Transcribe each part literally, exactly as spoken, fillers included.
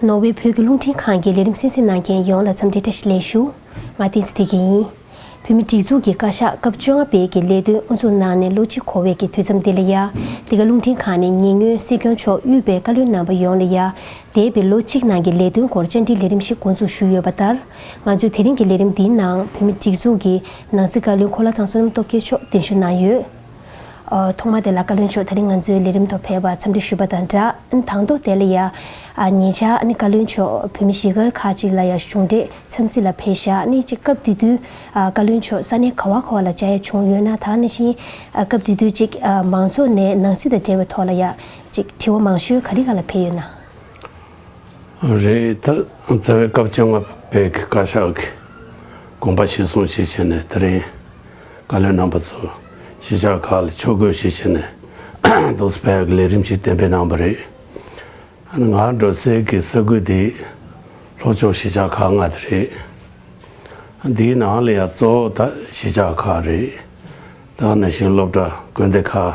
ནོར་ཝེ་བོད་ཀྱི་རླུང་འཕྲིན་ཁང་གི་ལས་རིམ་གསན་གཟིགས་གནང་མཁན་ཡོངས་ལ་འཚམས་འདྲི་བཀྲ་ཤིས་བདེ་ལེགས་ཞུ། ང་བསྟན་འཛིན་བདེ་སྐྱིད་ཡིན། བོད་མིའི་སྒྲིག་འཛུགས་ཀྱི་བཀའ་ཤག་སྐབས་བཅོ་ལྔ་པའི་གི་ལས་དོན་དབུ་འཛུགས་གནང་ནས་ལོ་གཅིག་འཁོར་བའི་གི་དུས་མཚམས་འདི་ལ་ཡ། འདི་ག་རླུང་འཕྲིན་ཁང་ནས་ཉེ་སྔོན་སྲིད་སྐྱོང་མཆོག་དབུས་པའི་བཀའ་བློན་རྣམ་པ་ཡོངས་ལ་ཡ། འདས་པའི་ལོ་གཅིག་ནང་གི་ལས་དོན་སྐོར་བཅར་འདྲིའི་ལས་རིམ་ཞིག་འགོ་འཛུགས་ཞུས་ཡོད་པ་ལྟར། ང་ཚོས་དེ་རིང་གི་ལས་རིམ་འདིའི་ནང་བོད་མིའི་སྒྲིག་འཛུགས་ཀྱི་ནང་སྲིད་བཀའ་བློན་འཁོར་ལག་ཚང་བསོད་ནམས་སྟོབས་རྒྱལ་མཆོག་གདན་ཞུ་གནང་ཡོད། ཨ། ཐོག་མ་དེ་ལ་བཀའ་བློན་མཆོག་ད་རིང་ང་ཚོའི་ལས་རིམ་ཐོག་ཕེབས་པར་འཚམས་འདྲི་ཞུས་པ་དང་སྦྲགས། ཨ་ནི་དང་ཐོག་དེ་ལ་ཡ། ཨ། ཉེ་ཆར་ཨ་ནི་བཀའ་བློན་མཆོག་བོད་མི་གཞིས་སྒར་ཁག་ཅིག་ལ་ཡ་གཞུང་འབྲེལ་འཚམས་གཟིགས་ལ་ཕེབས་ཤག་ཨ་ནི་ཅིག་སྐབས་དེ་དུས། ཨ། བཀའ་བློན་མཆོག་ས་གནས་ག་བ་ག་བ་ལ་བཅར་ཡ་བྱུང་ཡོད་ན། ད་ག་ནང་བཞིན། ཨ། སྐབས་དེ་དུས་ཅིག་ཨ། མང་ཚོགས་ནས་ནང་སྲིད་དང་འབྲེལ་བའི་ཐོག་ལ་ཡ། ཅིག་དྲི་བ་མང་ཤོས་ག་རེ་ག་ལ་ཕེབས་ཡོད་ན། རེད། ད་རྩ་བའི་སྐབས་བཅོ་ལྔ་པའི་གི་བཀའ་ཤག་གི་དགོངས་པ་གཞིར་བཟུང་ཞིག་བྱས་ནས། དེ་རིང་བཀའ་བློན་རྣམ་པ་ཚོ་གཞིས་ཆགས་ཁག་ལ་ཕྱོགས་བསྐོས་ཤིག་བྱས་ནས་འདུག་སེ་ཕེབས་ཡག་གི་ལས་རིམ་ཞིག་གཏན་འབེབས་གནང་བ་རེད། ང་འགྲོ་སའི་གི་ས་ཁུལ་དེ་ལྷོ་ཕྱོགས་གཞིས་ཆགས་ཁག་ལྔ་དེ་རེད། འདིའི་ནང་ལ་ཡང་གཙོ་བོ་ད་གཞིས་ཆགས་ཁག་རེད། ད་ནང་བཞིན་སློབ་གྲྭ་དགོན་སྡེ་ཁག་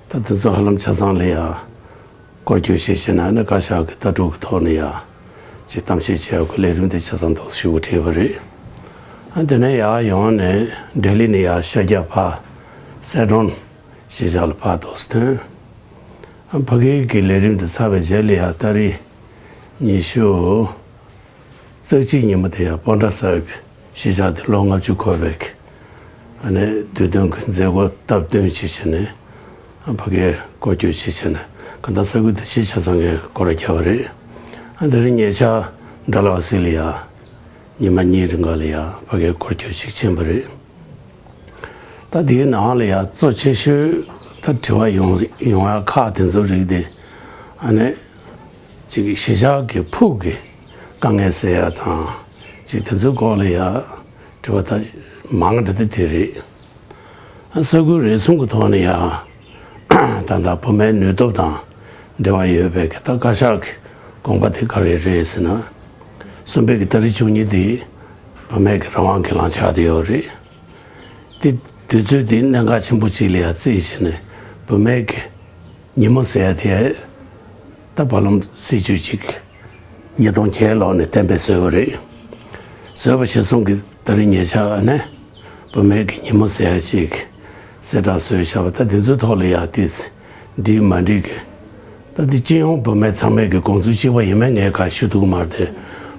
ད་དེ་ཚོ་ཧ་ལམ་ཆ་ཚང་ལ་ཡང་སྐོར་སྐྱོད་ཞིག་བྱས་ན། ཨ་ནི་བཀའ་ཤག་གི་ལྟ་གྲུབ་ཀྱི་ཐོག་ནས་ཡང་ཅིག་གཏམ་བཤད་བྱེད་ཡག་གི་ལས་རིམ་དེ་ཆ་ཚང་འདུག་སེ་ཞུ་དགོས་བྲིས་པ་རེད། ཨ། དེ་ནས་ཡར་ཡོང་ནས་ལྡི་ལི་ནས་ཡར་ཤར་རྒྱག་ཕར་སེ་འབྲོང་གཞིས་ཆགས་ལ་ཕར་འདུག་སེ་ཐོན། ཨ། ཕ་གིའི་གི་ལས་རིམ་དེ་ཚར་བའི་རྗེས་ལ་ཡང་ཏ་རིག་ཉི་ཤུ་རྩ་གཅིག་ཉིན་མོ་དེ་ཡང་པོན་ཊ་སཱ་ཧིབ་གཞིས་ཆགས་དེ་ལོ་ལྔ་བཅུ་འཁོར་བའི་གི་ཨ་ནི་དུས་སྟོན་གྱི་མཛད་སྒོ་སྟབས་བསྟུན་ཅིག་བྱས་ནས། ཨ། ཕ་གིར་སྐོར་སྐྱོད་ཅིག་བྱས་ནས། གང་ལྟར་ས་ཁུལ་དེ་གཞིས་ཆགས་ཚང་གིས་སྐོར་ར་བརྒྱབ་པ་རེད། ཨ། དེ་རིང་ཉེ་ཆར་ཌལ་ཧོ་སི་ལ་ཡ་ཉི་མ་གཉིས་རིང་ག་ལ་ཡ་ཕ་གིར་སྐོར་སྐྱོད་ཅིག་ཕྱིན་པ་རེད། ད་དེའི་ནང་ལ་ཡ་གཙོ་ཆེ་ཤོས་ད་དྲི་བ་ཡོང་ཡོང་ཡ་ཁག་དེ་ཚོའི་རིགས་དེ། ཨ་ནི་ཅིག་གཞིས་ཆགས་ཀྱི་ཕུགས་ཀྱི་དཀའ་ངལ་སེལ་ཡ་དང་། ཅིག་དེ་ཚོའི་སྐོར་ལ་ཡ་དྲི་བ་ད་མང་དྲགས་དེ་དེ་རེད། ཨ། ས་ཁུལ་རེ་ཟུང་གི་ཐོག་ནས་ཡ། ད་ལྟ་བུད་མེད་ནུས་སྟོབས་དང་འབྲེལ་བ་ཡོད་པའི་གི་ད་བཀའ་ཤག་གི་དགོངས་པ་དེ་ག་རེ་རེད་ཟེར་ན། གསུམ་པའི་གི་ཏ་རིག་བཅུ་གཉིས་དེ་བུད་མེད་ཀྱི་རང་དབང་སྒེར་ལངས་ཆགས་བསྡད་ཡོད་རེད། དེ་དུས་ཚོད་དེ་གནད་འགག་ཆེན་པོ་ཅིག་ལ་ཡ་བརྩིས་བྱས་ནས། བུད་མེད་ཀྱི་ཉིན་མོ་ཟེར་ཡ་དེ་ད་བར་ལམ་སྲིད་ཇུས་ཅིག་ཉིས་སྟོང་བརྒྱད་ལོ་ནས་གཏན་འབེབས་བཟོས་པ་རེད། བཟོས་པ་གཞིར་བཟུང་གི་ད་རིང་ཉེ་ཆར་ནས་བུད་མེད་ཀྱི་ཉིན་མོ་ཟེར་ཡ་ཅིག་གསལ་བསྒྲགས་བཟོས་བཞག་པ། ད་དེ་ཚོའི་ཐོག་ལ་ཡ་དེ་འགྲིག་མ་འགྲིག་གི། ད་དེ་སྤྱི་ཡོངས་བུད་མེད་ཚང་མས་ཀྱི་དགོངས་ཚུལ་གཅིག་པ་ཡིན་མིན་ངས་ག་ཞུ་ཐུབ་ཀྱི་མ་རེད་དེ།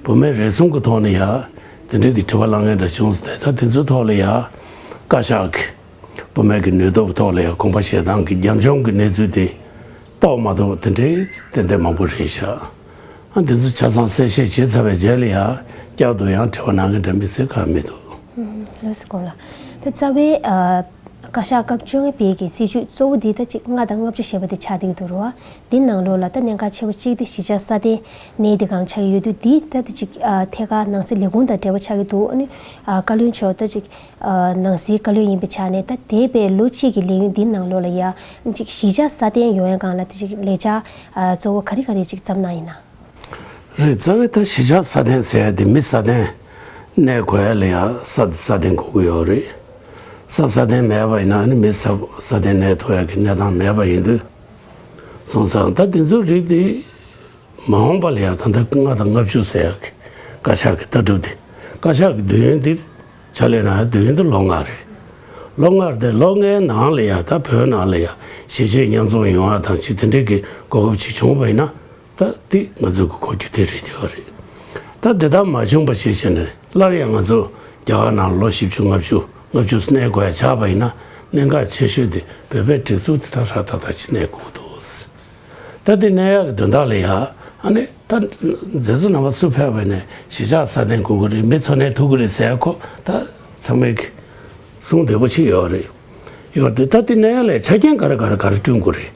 བུད་མེད་རེ་ཟུང་གི་ཐོག་ནས་ཡ་དེ་འདྲའི་གི་དྲི་བ་གླེང་མཁན་འདྲ་བྱུང་སོང་སྟེ། ད་དེ་ཚོའི་ཐོག་ལ་ཡ་བཀའ་ཤག་གི་བུད་མེད་ཀྱི་ནུས་སྟོབས་ཐོག་ལ་ཡང་དགོངས་པ་བཞེས་སྟངས་ཀྱི་རྒྱབ་ལྗོངས་ཀྱི་གནས་ཚུལ་དེ་རྟོགས་མ་ཐུབ་པ་དེ་འདྲའི་ཏན་ཏན་མང་པོ་རེད་ཤག་ཨ། འདི་ཚོ་ཆ་ཚང་གསལ་བཤད་བྱས་ཚར་བའི་རྗེས་ལ་ཡང་བསྐྱར་དུ་ཡང་དྲི་བ་གནང་མཁན་འདྲ་མི་སྲིད་གང་མི་འདུག་ཨུམ། ལགས་སོ། དགོངས་ལགས། ད་རྩ་བའི་ཨ་བཀའ་ཤག་སྐབས་བཅོ་ལྔ་པའི་གི་སྲིད་བྱུས་གཙོ་བོ་འདི་ད་ཅིག་ལྔ་དང་ལྔ་བཅུ་ཞེས་པ་དེ་ཆགས་བསྡད་ཀྱི་འདུག་རེད་བ། འདི་ནང་ལོགས་ལ་ད་གནད་འགག་ཆེ་བ་གཅིག་དེ་གཞིས་ཆགས་སྲ་བརྟན་གནས་དེ་སྒང་ཆགས་ཀྱི་ཡོད་དུས། འདི་ད་དེ་ཅིག་ཨ་ཐད་ཀར་ནང་སྲིད་ལས་ཁུངས་དང་འབྲེལ་བ་ཆགས་ཀྱི་འདུག་ཨ་ནི་ཨ་བཀའ་བློན་མཆོག་ད་ཅིག་ཨ་ནང་སྲིད་བཀའ་བློན་ཡིན་པའི་ཆ་ནས། ད་འདས་པའི་ལོ་གཅིག་གི་ལས་ཡུན་འདི་ནང་ལོགས་ལ་ཡ་ཅིག་གཞིས་ཆགས་སྲ་བརྟན་ཡོང་ཡ་སྒང་ལ་དེ་ཅིག་ལས་འཆར་ཨ་གཙོ་བོ་ག་རེ་ག་རེ་ཅིག་བརྩམས་གནང་ཡིན་ན། རེད། རྩ་བའི་ད་གཞིས་ཆགས་སྲ་བརྟན་ཟེར་ཡ་དེ་མི་སྲ་བརྟན་གནས་དགོས་ཡ་ལ་ཡ་ས་དེ་སྲ་བརྟན་དགོས་ཀྱི་ཡོད་རེད། ས་སྲ་བརྟན་མེད་པ་ཡིན་ན་ནི་མི་ས་སྲ་བརྟན་གནས་ཐུབ་ཡ་གི་གནས་སྟངས་མེད་པ་ཡིན་དུས། སོང་ཙང་ད་དེ་ཚོའི་རིགས་དེ། མ་འོངས་པ་ལ་ཡང་ད་ལྟ་ལྔ་དང་ལྔ་བཅུ་ཟེར་ཡག་གི་བཀའ་ཤག་གི་ལྟ་གྲུབ་དེ། བཀའ་ཤག་གི་དུས་ཡུན་དེ་ཕྱག་ལས་གནང་ཡག་དུས་ཡུན་དེ་ལོ་ལྔ་རེད། ལོ་ལྔ་རེད་དེ། ལོ་ལྔའི་ནང་ལ་ཡང་ད་བོད་ནང་ལ་ཡང་གཞིས་བྱེས་མཉམ་འཛོམས་ཡོང་བ་དང་ཅིག་དེ་འདྲའི་གི་གོ་སྐབས་ཅིག་བྱུང་བ་ཡིན་ན། ད་དེ་ང་ཚོས་གི་གོ་རྒྱུ་དེ་རེད་དེ་ཡོད་རེད། ད་དེ་ལྟར་མ་བྱུང་བ་ཞིག་བྱས་ནས་སླར་ཡང་ང་ཚོ་རྒྱ་གར་ནང་ལོ་བཞི་བཅུ་ལྔ་བཅུ་ལྔ་བཅུ་གནས་དགོས་ཡ་ཆགས་པ་ཡིན་ན། གནད་འགག་ཆེ་ཤོས་དེ་བོད་པའི་སྒྲིག་འཛུགས་དེ་ད་ཧྲ་ཏག་ཏག་ཅིག་གནས་དགོས་ཀྱི་འདུག་ད་དེ་གནས་ཡག་གི་དོན་དག་ལ་ཡ། ཨ་ནི་ད་མཛད་གཙོ་རྣམ་པ་སུ་ཕེབས་པ་ནས་གཞིས་ཆགས་སྲ་བརྟན་དགོས་ཀྱི་རེད། མི་འཚོ་གནས་ཐུབ་ཀྱི་རེད་ཟེར་ཁོ་ད་ཚང་མས་གི་གསུང་བདེ་པོ་ཞིག་ཡོད་རེད། ཡོད་དེ། ད་དེ་གནས་ཡག་ལ་ཆ་རྐྱེན་ག་རེ་ག་རེ་ག་རེ་བསྐྲུན་དགོས་རེད།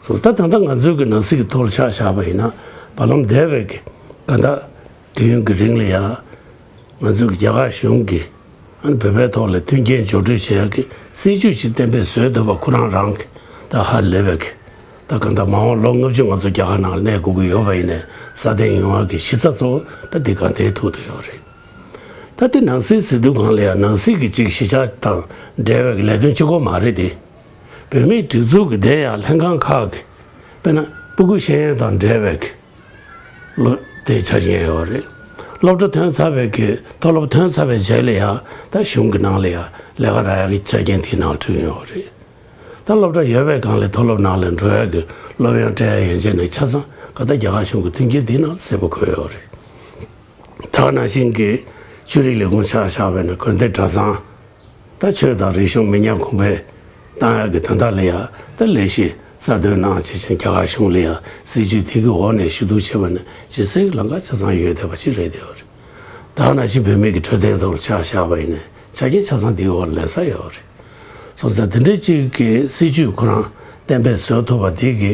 སོང་ཙང་ད་ད་ལྟ་ང་ཚོའི་གི་ནང་སྲིད་ཀྱི་ཐོག་ལ་ཆ་བཞག་པ་ཡིན་ན། བར་ལམ་འདས་པའི་གི་ག་ད། དུས་ཡུན་གྱི་རིང་ལ་ཡང་ང་ཚོའི་རྒྱ་གར་གཞུང་གིས་ཨ་ནི་བོད་པའི་ཐོག་ལ་མཐུན་རྐྱེན་སྦྱོར་སྤྲོད་བྱེད་ཡག་གི་སྲིད་ཇུས་ཅིག་གཏན་འབེབས་བཟོས་འདུག་པ། ཁོ་རང་རང་གིས་ད་ཧ་ལས་པའི་གི། ད་གང་ལྟར་མ་འོངས་ལོ་ལྔ་བཅུ་ང་ཚོ་རྒྱ་གར་ནང་ལ་གནས་དགོས་ཀྱི་ཡོད་པ་ཡིན་ནའི། སྲ་བརྟན་ཡོང་བ་གི་གཞི་རྩ་གཙོ་བོ་ད་འདི་གང་དེའི་ཐོག་ཏུ་ཡོད་རེད། ད་དེ་ནང་སྲིད་ཟེར་དུས་སྒང་ལ་ཡང་ནང་སྲིད་ཀྱི་ཅིག་གཞིས་ཆགས་དང་འབྲེལ་བའི་གི་ལས་དོན་གཅིག་པོ་མ་རེད་དེ། བོད་མིའི་སྒྲིག་འཛུགས་ཀྱི་དེ་ཡང་ལྷན་ཁང་ཁག་གི། དཔེར་ན་ སྤུ་གུ་ཤེས་ཡོན་དང་འབྲེལ་བའི་གི་སློབ་དེ་ཆ་རྐྱེན་ཡོད་རེད། སློབ་གྲྭ་ཐོན་ཚར་བའི་གི་མཐོ་སློབ་ཐོན་ཚར་བའི་རྗེས་ལ་ཡང་ད་གཞུང་གི་ནང་ལ་ཡང་ལས་ཀ་རག་ཡག་གི་ཆ་རྐྱེན་དེའི་ནང་བསྐྲུན་ཡོད་རེད། ད་སློབ་གྲྭ་ཡོད་པའི་སྒང་ལ་མཐོ་སློབ་ནང་ལ་འགྲོ་ཡག་གི་སློབ་ཡོན་སྤྲད་ཡག་ཡན་ཆད་ནས་ཆ་ཚང་ག་ད་རྒྱ་གར་གཞུང་གི་མཐུན་རྐྱེན་དེའི་ནང་གསལ་པོ་འཁོད་ཡོད་རེད། ད་ག་ནང་བཞིན་གྱི་ཆོས་རིག་ལས་ཁུངས་ཆ་བཞག་པ་ཡིན་ན་དགོན་སྡེ་གྲྭ་ཚང་། ད་ཆོས་དང་རིག་གཞུང་མི་ཉམས་གོང་འཕེལ་བཏང་ཡག་གི་དོན་དག་ལ་ཡང་ད་ལས་གཞི་གསར་གཏོད་གནང་བྱས་ཤིང་རྒྱ་གར་གཞུང་ལ་ཡང་སྲིད་ཇུས་དེ་གི་འོག་ནས་ཞུ་གཏུག་བྱས་པ་ནི་ཇེ་གསལ་གྱི་ལམ་ཁ་ཆ་ཚང་ཡོད་བསྡད་པ་ཞིག་རེད་བསྡད་པ་རེད། ད་ག་ནང་བཞིན་བོད་མི་གི་འཕྲོད་བསྟེན་ཐོག་ལ་ཆ་བཞག་པ་ཡིན་ན་ཆ་རྐྱེན་ཆ་ཚང་དེའི་འོག་ལ་ལེན་ས་ཡོད་རེད། སོང་ཙང་དེ་འདྲའི་གཅིག་གི་སྲིད་ཇུས་ཁོ་རང་གཏན་འབེབས་བཟོ་ཐུབ་པ་དེ་གི་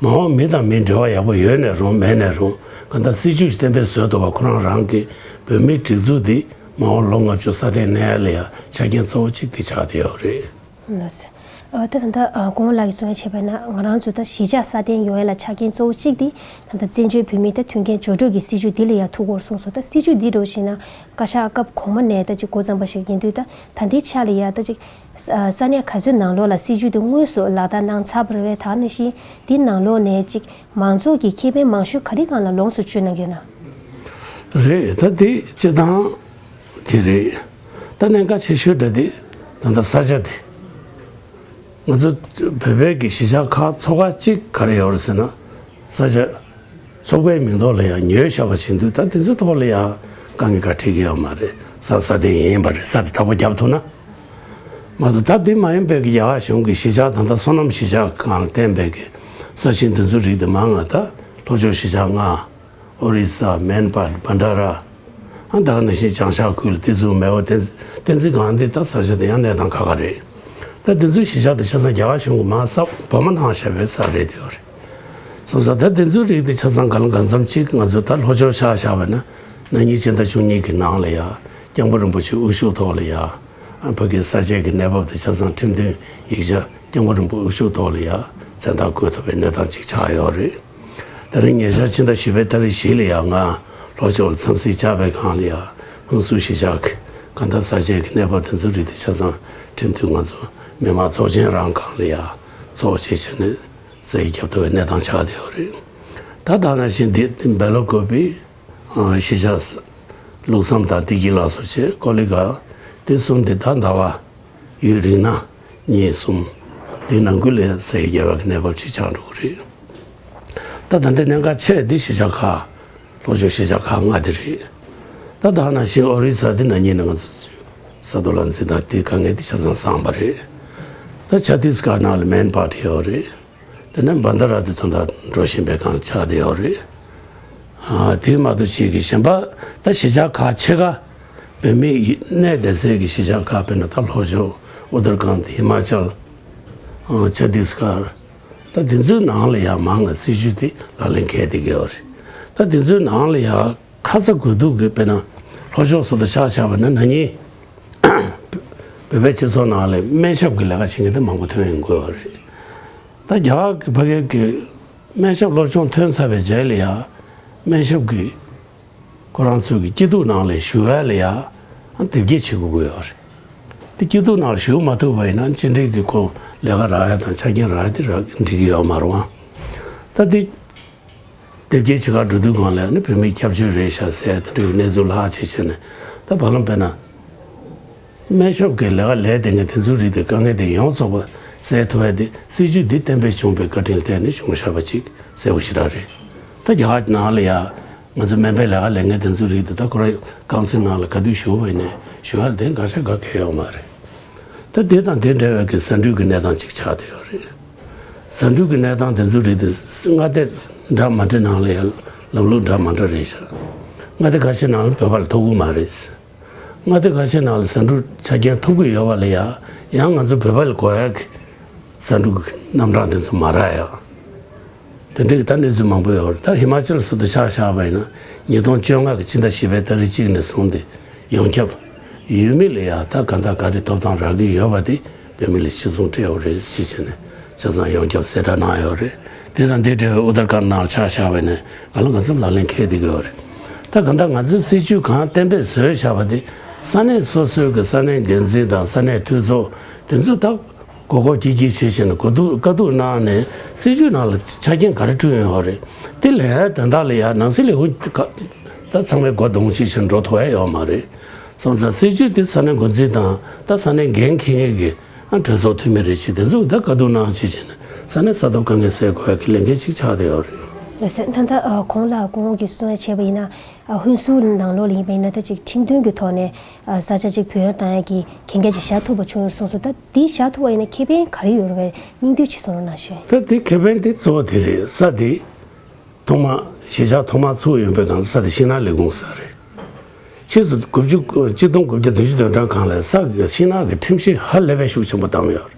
མ་འོངས་མི་དང་མི་འབྲེལ་བ་ཡག་པོ་ཡོད་ནས་རུང་མེད་ནས་རུང་གང་ལྟར་སྲིད་ཇུས་གཏན་འབེབས་བཟོས་འདུག་པ་ཁོ་རང་རང་གི་བོད་མིའི་སྒྲིག་འཛུགས་འདི་མ་འོངས་ལོ་ལྔ་བཅུ་སྲ་བརྟན་གནས་ཡ་ལ་ཡང་ཆ་རྐྱེན་གཙོ་བོ་གཅིག་དེ་ཆགས་བསྡད་ཡོད་རེད། ལགས་སོ། ཨ་ད་ད་ལྟ་ཨ་སྐུ་ངོ་ལགས་ཀྱིས་གསུངས་ཡ་བྱས་པ་ན་ང་རང་ཚོ་ད་གཞིས་ཆགས་སྲ་བརྟན་ཡོང་ཡ་ལ་ཆ་རྐྱེན་གཙོ་བོ་གཅིག་དེ་ད་ལྟ་བཙན་བྱོལ་བོད་མིའི་ད་མཐུན་རྐྱེན་སྦྱོར་སྤྲོད་ཀྱི་སྲིད་ཇུས་འདི་ལ་ཡང་ཐུག་གོ་གསུངས་སོང་། ད་སྲིད་ཇུས་འདི་འདྲ་བོ་ཞིག་ན་བཀའ་ཤག་སྐབས་གོང་མ་ནས་ད་ཅིག་འགོ་བརྩམས་པ་ཞིག་ཡིན་དུས་ད་ད་ལྟའི་ཆ་ལ་ཡང་ད་ཅིག་ས་གནས་ག་ཚོད་ནང་ལོགས་ལ་སྲིད་ཇུས་དེ་དངོས་སུ་ལག་བསྟར་གནང་ཚར་བ་རེད་པས། ད་ནང་བཞིན་འདི་ནང་ལོགས་ནས་ཅིག་མང་ཚོགས་ཀྱི་ཁེ་ཕན་མང་ཤོས་ག་རེ་སྒང་ལ་ལོངས་སུ་སྤྱོད་གནང་གི་ཡོད་ན། རེད། ད་དེ་སྤྱིར་བཏང་དེ་རེད། ད་གནད་འགག་ཆེ་ཤོས་འདྲ་དེ་ད་ལྟ་ས་ཆ་དེ། ང་ཚོ་བོད་པའི་གི་གཞིས་ཆགས་ཁག་ཚོ་ཁག་གཅིག་ག་རེ་ཡོད་རེད་ཟེར་ན། ས་ཆ་ཚོགས་པའི་མིང་ཐོག་ལ་ཡང་ཉོས་བཞག་པ་བྱེད་དུས་ད་དེ་ཚོའི་ཐོག་ལ་ཡང་དཀའ་ངལ་ག་འཕྲད་ཀྱི་ཡོད་མ་རེད། ས་ས་དེ་ཡིན་པ་རེད། ས་དེ་བདག་པོ་རྒྱབ་ཐུབ་ན། མ་གཏོགས་ད་དེ་མ་ཡིན་པའི་གི་རྒྱ་གར་གཞུང་གི་གཞིས་ཆགས་ད་ལྟ་སོ་ནམ་གཞིས་ཆགས་སྒང་བསྟན་པའི་གི་ས་ཞིང་དེ་ཚོའི་རིགས་དེ་མང་ང་ད་ལྷོ་ཕྱོགས་གཞིས་ཆགས་ལྔ། ཨོ་རི་ས། མན་པཱད། བྷན་ཌ་ར། ཨ་ད་ག་ནང་བཞིན་བྱང་ཤར་ཁུལ་དེ་ཚོ་མེ་འོ་དེ་དེ་ཚོའི་སྒང་དེ་ད་ས་ཆ་དེ་ཡང་གནས་སྟངས་ཁག་ཁག་རེད། ད་དེ་ཚོའི་གཞིས་ཆགས་དེ་ཆ་ཚང་རྒྱ་གར་གཞུང་གི་མ་ས་བོད་མ་གནང་བཞག་པའི་ས་རེད་དེ་ཡོད་རེད། སོང་ཙང་ད་དེ་ཚོའི་རིགས་དེ་ཆ་ཚང་གང་ལ་གང་འཚམ་ཅིག་ང་ཚོ་ད་ལྷོ་ཕྱོགས་ཆ་བཞག་པ་ན་ན་ནིང་ཕྱི་ཟླ་བཅུ་གཉིས་ཀྱི་ནང་ལ་ཡ་སྐྱབས་མགོན་རིན་པོ་ཆེ་དབུ་བཞུགས་ཐོག་ལ་ཡ་ཨ་ཕ་གི་ས་དཔྱད་ཀྱི་གནས་བབ་དེ་ཆ་ཚང་ཁྲིམས་མཐུན་ཡིག་ཆ་སྐྱབས་མགོན་རིན་པོ་དབུ་བཞུགས་ཐོག་ལ་ཡ་མཚན་རྟགས་བཀོད་ཐུབ་པའི་གནས་སྟངས་ཅིག་ཆགས་ཡོད་རེད། ད་རིང་ཉེ་ཆར་ཕྱི་ཟླ་བཞི་པའི་ཏ་རིག་བཞི་ལ་ཡ་ང་ལྷོ་ཕྱོགས་ལ་འཚམས་གཟིགས་བཅར་བའི་སྒང་ལ་ཡ་ཧུན་སུར་གཞིས་ཆགས་ཀྱི་གང་ལྟར་ས་དཔྱད་ཀྱི་གནས་བབ་དེ་ཚོའི་རིགས་དེ་ཆ་ཚང་ཁྲིམས་མཐུན་ང་ཚོ་མི་མང་ཚོགས་ཆེན་རང་སྒང་ལ་ཡ་ཚོགས་བྱེད་བྱས་ནས་ས་ཡིག་བརྒྱབ་ཐུབ་པའི་གནས་སྟངས་ཆགས་བསྡད་ཡོད་རེད། ད་ད་ནང་བཞིན་འདི་སྦེ་ལ་ཀོ་པི། གཞིས་ཆགས་ལུགས་བསམ་དང་བདེ་སྐྱིད་ལ་སོགས་བྱས་ཀོ་ལི་གྷལ་དེ་གསུམ་དེ་ད་ཟླ་བ་ཡུན་རིང་ན་གཉིས་གསུམ་དེ་ནང་ཁུལ་ལ་ས་ཡིག་བརྒྱབ་པའི་གནས་བབ་ཅིག་ཆགས་འགྲོ་གི་རེད། ད་ད་ལྟའི་གནད་འགག་ཆེ་དེ་གཞིས་ཆགས་ཁག་ལྷོ་ཕྱོགས་གཞིས་ཆགས་ཁག་ལྔ་དེ་རེད། ད་ད་ནང་བཞིན་ཨོ་རི་ས་དེ་ན་ཉིན་ནང་ང་ཚོ་ས་རྡོ་ལ་འཛིན་སྟངས་དེ་དཀའ་ངལ་དེ་ཆ་ཚང་སངས་པ་རེད། ད་ཆ་ཏིས་གྷར་ནང་ལ་མན་པཱད་ཡོད་རེད། དེ་ནས་བྷན་དྷ་ར་དེ་ད་ལྟ་འགྲོ་བཞིན་པའི་སྒང་ཆགས་བསྡད་ཡོད་རེད། ཨ་དེ་མ་གཏོགས་ཅིག་གི་གཞན་པ་ད་གཞིས་ཆགས་ཁག་ཕྱེད་ཀ་བོད་མི་གནས་བསྡད་སའི་གི་གཞིས་ཆགས་ཁག་དཔེར་ན་ད་ལྷོ་ཕྱོགས་ཨུ་ཏར་ཁཱན་ཧི་མ་ཅལ། ཨ་ཆ་ཏིས་གྷར། ད་དེ་ཚོའི་ནང་ལ་ཡང་མང་ང་སྲིད་ཇུས་དེ་ལག་ལེན་འཁེལ་བསྡད་ཀྱི་ཡོད་རེད། ད་དེ་ཚོའི་ནང་ལ་ཡང་ཁ་ཚ་དགོས་གཏུག་གི་དཔེར་ན་ལྷོ་ཕྱོགས་སུ་ད་ཆ་བཞག་པ་ན་ན་ནིང་བོད་པའི་སྤྱི་ཚོགས་ནང་ལ་སྨན་ཞབས་ཀྱི་ལས་ཀ་བྱེད་མཁན་དེ་མང་པོ་ཐོན་ཡོང་གི་ཡོད་རེད། ད་རྒྱ་གར་གྱི་ཕ་གི་གི་སྨན་ཞབས་སློབ་སྦྱོང་ཐོན་ཚར་བའི་རྗེས་ལ་ཡང་སྨན་ཞབས་ཀྱི་ཁོ་རང་ཚོའི་གི་སྐྱིད་སྡུག་ནང་ལ་ཞུགས་ཡ་ལ་ཡང་དེབ་སྐྱེལ་བྱེད་དགོས་ཀྱི་ཡོད་རེད། དེ་སྐྱིད་སྡུག་ནང་ཞུགས་མ་ཐུབ་པ་ཡིན་ན་ཕྱི་འབྲེལ་གྱི་ཁོ་ལས་ཀ་རག་ཡ་དང་ཆ་རྐྱེན་རག་ཡ་དེ་རག་འགྲིག་གི་ཡོད་མ་རེད་པ། ད་དེ། དེབ་སྐྱེལ་བྱེད་གར་འགྲོ་དུས་སྒང་ལ་ནི་བོད་མིའི་སྐྱབས་བཅོལ་རེད་ཤག་ཟེར་དེ་འདྲའི་གནས་ཚུལ་ལྷག་བྱས་བྱས་ནས་ད་བར་ལམ་དཔེར་ན། སྨན་ཞབས་ཀྱི་ལས་ཀ་ལས་དེ་ངས་དེ་ཚོའི་རིགས་དེ་དཀའ་ངལ་དེ་ཡོངས་རྫོགས་པ་སེལ་ཐུབ་ཡ་དེ་སྲིད་ཇུས་འདི་གཏན་འབེབས་བྱུང་བའི་བཀའ་དྲིན་ལ་བརྟེན་ནས་བྱུང་བཞག་པ་ཅིག་གསལ་པོ་ཞེ་དྲག་རེད། ད་རྒྱ་གར་ནང་ལ་ཡ་ང་ཚོ་སྨན་པའི་ལས་ཀ་ལས་མཁན་དེ་ཚོའི་རིགས་དེ་ད་ཁོ་རང་ཀའུན་སིལ་ནང་ལ་ག་དུས་ཞུགས་པ་ཡིན་ནའི་ཞུགས་ཡ་ལ་དེ་འགའ་ཤས་འགའ་གལ་ཡོད་མ་རེད། ད་དེ་དང་དེ་འབྲེལ་བའི་གི་ཟ་འབྲུ་གི་གནས་སྟངས་ཅིག་ཆགས་བསྡད་ཡོད་རེད། ཟ་འབྲུ་གི་གནས་སྟངས་དེ་ཚོ་རེད་དེ་མངའ་སྡེ་འདྲ་མ་འདྲ་ནང་ལ་ཡང་ལམ་ལུགས་འདྲ་མ་འདྲ་རེད་ཤག་མངའ་སྡེ་ཁ་ཤས་ནང་ལ་བོད་པ་ལ་ཐོབ་ཀྱི་མ་རེད། མངའ་སྡེ་ཁ་ཤས་ནང་ལ་ཟ་འབྲུ་ཆ་རྐྱེན་ཐོབ་ཀྱི་ཡོད་པ་ལ་ཡང་ཡང་ང་ཚོ་བོད་པ་ལ་དགོས་ཡག་གི་ཟ་འབྲུ་གི་རྣམ་གྲངས་དེ་ཚོ་མ་རག་ཡག་དེ་འདྲའི་ད་གནས་ཚུལ་མང་པོ་ཡོད་རེད། ད་ཧི་མ་ཅལ་སུ་དུ་ཆ་བཞག་པ་ཡིན་ན་ཉིས་སྟོང་བཅོ་ལྔ་གི་ཕྱི་ཟླ་བཞི་པའི་ཏ་རིག་གཅིག་ནས་བཟུང་སྟེ་ཡོངས་ཁྱབ་ཡུལ་མི་ལ་ཡང་ད་ག་འདྲ་ག་རེ་ཐོབ་ཐང་རག་གི་ཡོད་པ་དེ་བོད་མི་ལ་གཅིག་མཚུངས་སྤྲད་ཡོད་རེད་ཅེས་བྱས་ནས་ཆ་ཚང་ཡོངས་ཁྱབ་གསལ་བསྒྲགས་གནང་ཡོད་རེད། དེ་དང་དེ་འབྲེལ་བའི་ཨུ་ཏར་ཁཱན་ནང་ཆ་བཞག་པ་ཡིན་ན་ག་ལ་ག་ཚོད་ལག་ལེན་འཁེལ་བསྡད་ཀྱི་ཡོད་རེད། ད་ག་འདྲ་ང་ཚོའི་སྲིད་ཇུས་གང་གཏན་འབེབས་བཟོས་བཞག་པ་དེ་ས་གནས་སོ་སོའི་གི་ས་གནས་འགན་འཛིན་དང་ས་གནས་འཐུས་ཚོགས་དེ་ཚོ་ད། མགོ་སྐོར་སྐྱིད་སྐྱིད་བྱེད་བཞིན་ནས་གོ་བསྡུར་བཀའ་བསྡུར་གནང་ནས་སྲིད་བྱུས་ནང་ལ་ཆ་རྐྱེན་ག་རེ་བསྐྲུན་ཡོད་རེད། དེ་ལས་དོན་དག་ལ་ཡང་ནང་སྲིད་ལས་ཁུངས་ད་ཚང་མས་སྒོ་རྡུང་བྱེད་བཞིན་འགྲོ་ཐུབ་ཡ་ཡོད་མ་རེད། སོང་ཙང་སྲིད་བྱུས་དེ་ས་གནས་འགོ་འཛིན་དང་ད་ས་གནས་འགན་འཁྱེར་མཁན་གྱི་ཨ་གྲོས་ཚོགས་འཐུས་མི་རེ་ཞིག་དེ་ཚོ་ད་བཀའ་བསྡུར་གནང་བྱེད་བཞིན་ནས་ས་གནས་ས་ཐོག་དཀའ་ངལ་སེལ་དགོས་ཡ་གི་ལས་འགན་ཅིག་ཆགས་བསྡད་ཡོད་རེད། ལགས་སོ། ད་ལྟ་ཨ་གོང་ལ་སྐུ་ངོ་གིས་གསུངས་ཡ་བྱས་པ་ཡིན་ན། ཨ་ཧུན་སུར་ནང་ལོགས་ལ་ཡིན་པ་ཡིན་ན་ད་ཅིག་ཁྲིམས་མཐུན་གྱི་ཐོག་ནས་ཨ་ས་ཆ་ཅིག་བུད་ཡོང་བཏང་ཡ་གི་གན་རྒྱ་ཅིག་བཞག་ཐུབ་པ་བྱུང་ཡོད་གསུངས་སོང་། ད་འདི་བཞག་ཐུབ་པ་ཡིན་ན་ཁེ་ཕན་ག་རེ་ཡོད་རེད་པས། སྙིང་བསྡུས་ཅིག་གསུང་རོགས་གནང་ཞུ། ད་འདི་ཁེ་ཕན་འདི་གཙོ་བོ་དེ་རེད། ས་འདི་ཐོག་མ་གཞིས་ཆགས་ཐོག་མ་ཚུགས་ཡོང་པའི་སྒང་ས་འདི་ཤིང་ནགས་ལས་ཁུངས་ས་རེད། ཕྱིས་སུ་དགུ་བཅུ་གཅིག་སྟོང་དགུ་བརྒྱ་བདུན་ཅུ་དོན་གྲངས་སྒང་ལ་ས་གི་ཤིང་ནགས་ཀྱི་ཁྲིམས་གཞི་ཧ་ལས་པའི་ཤུགས་ཆེན་པོ་བཏང་ཡོད་རེད།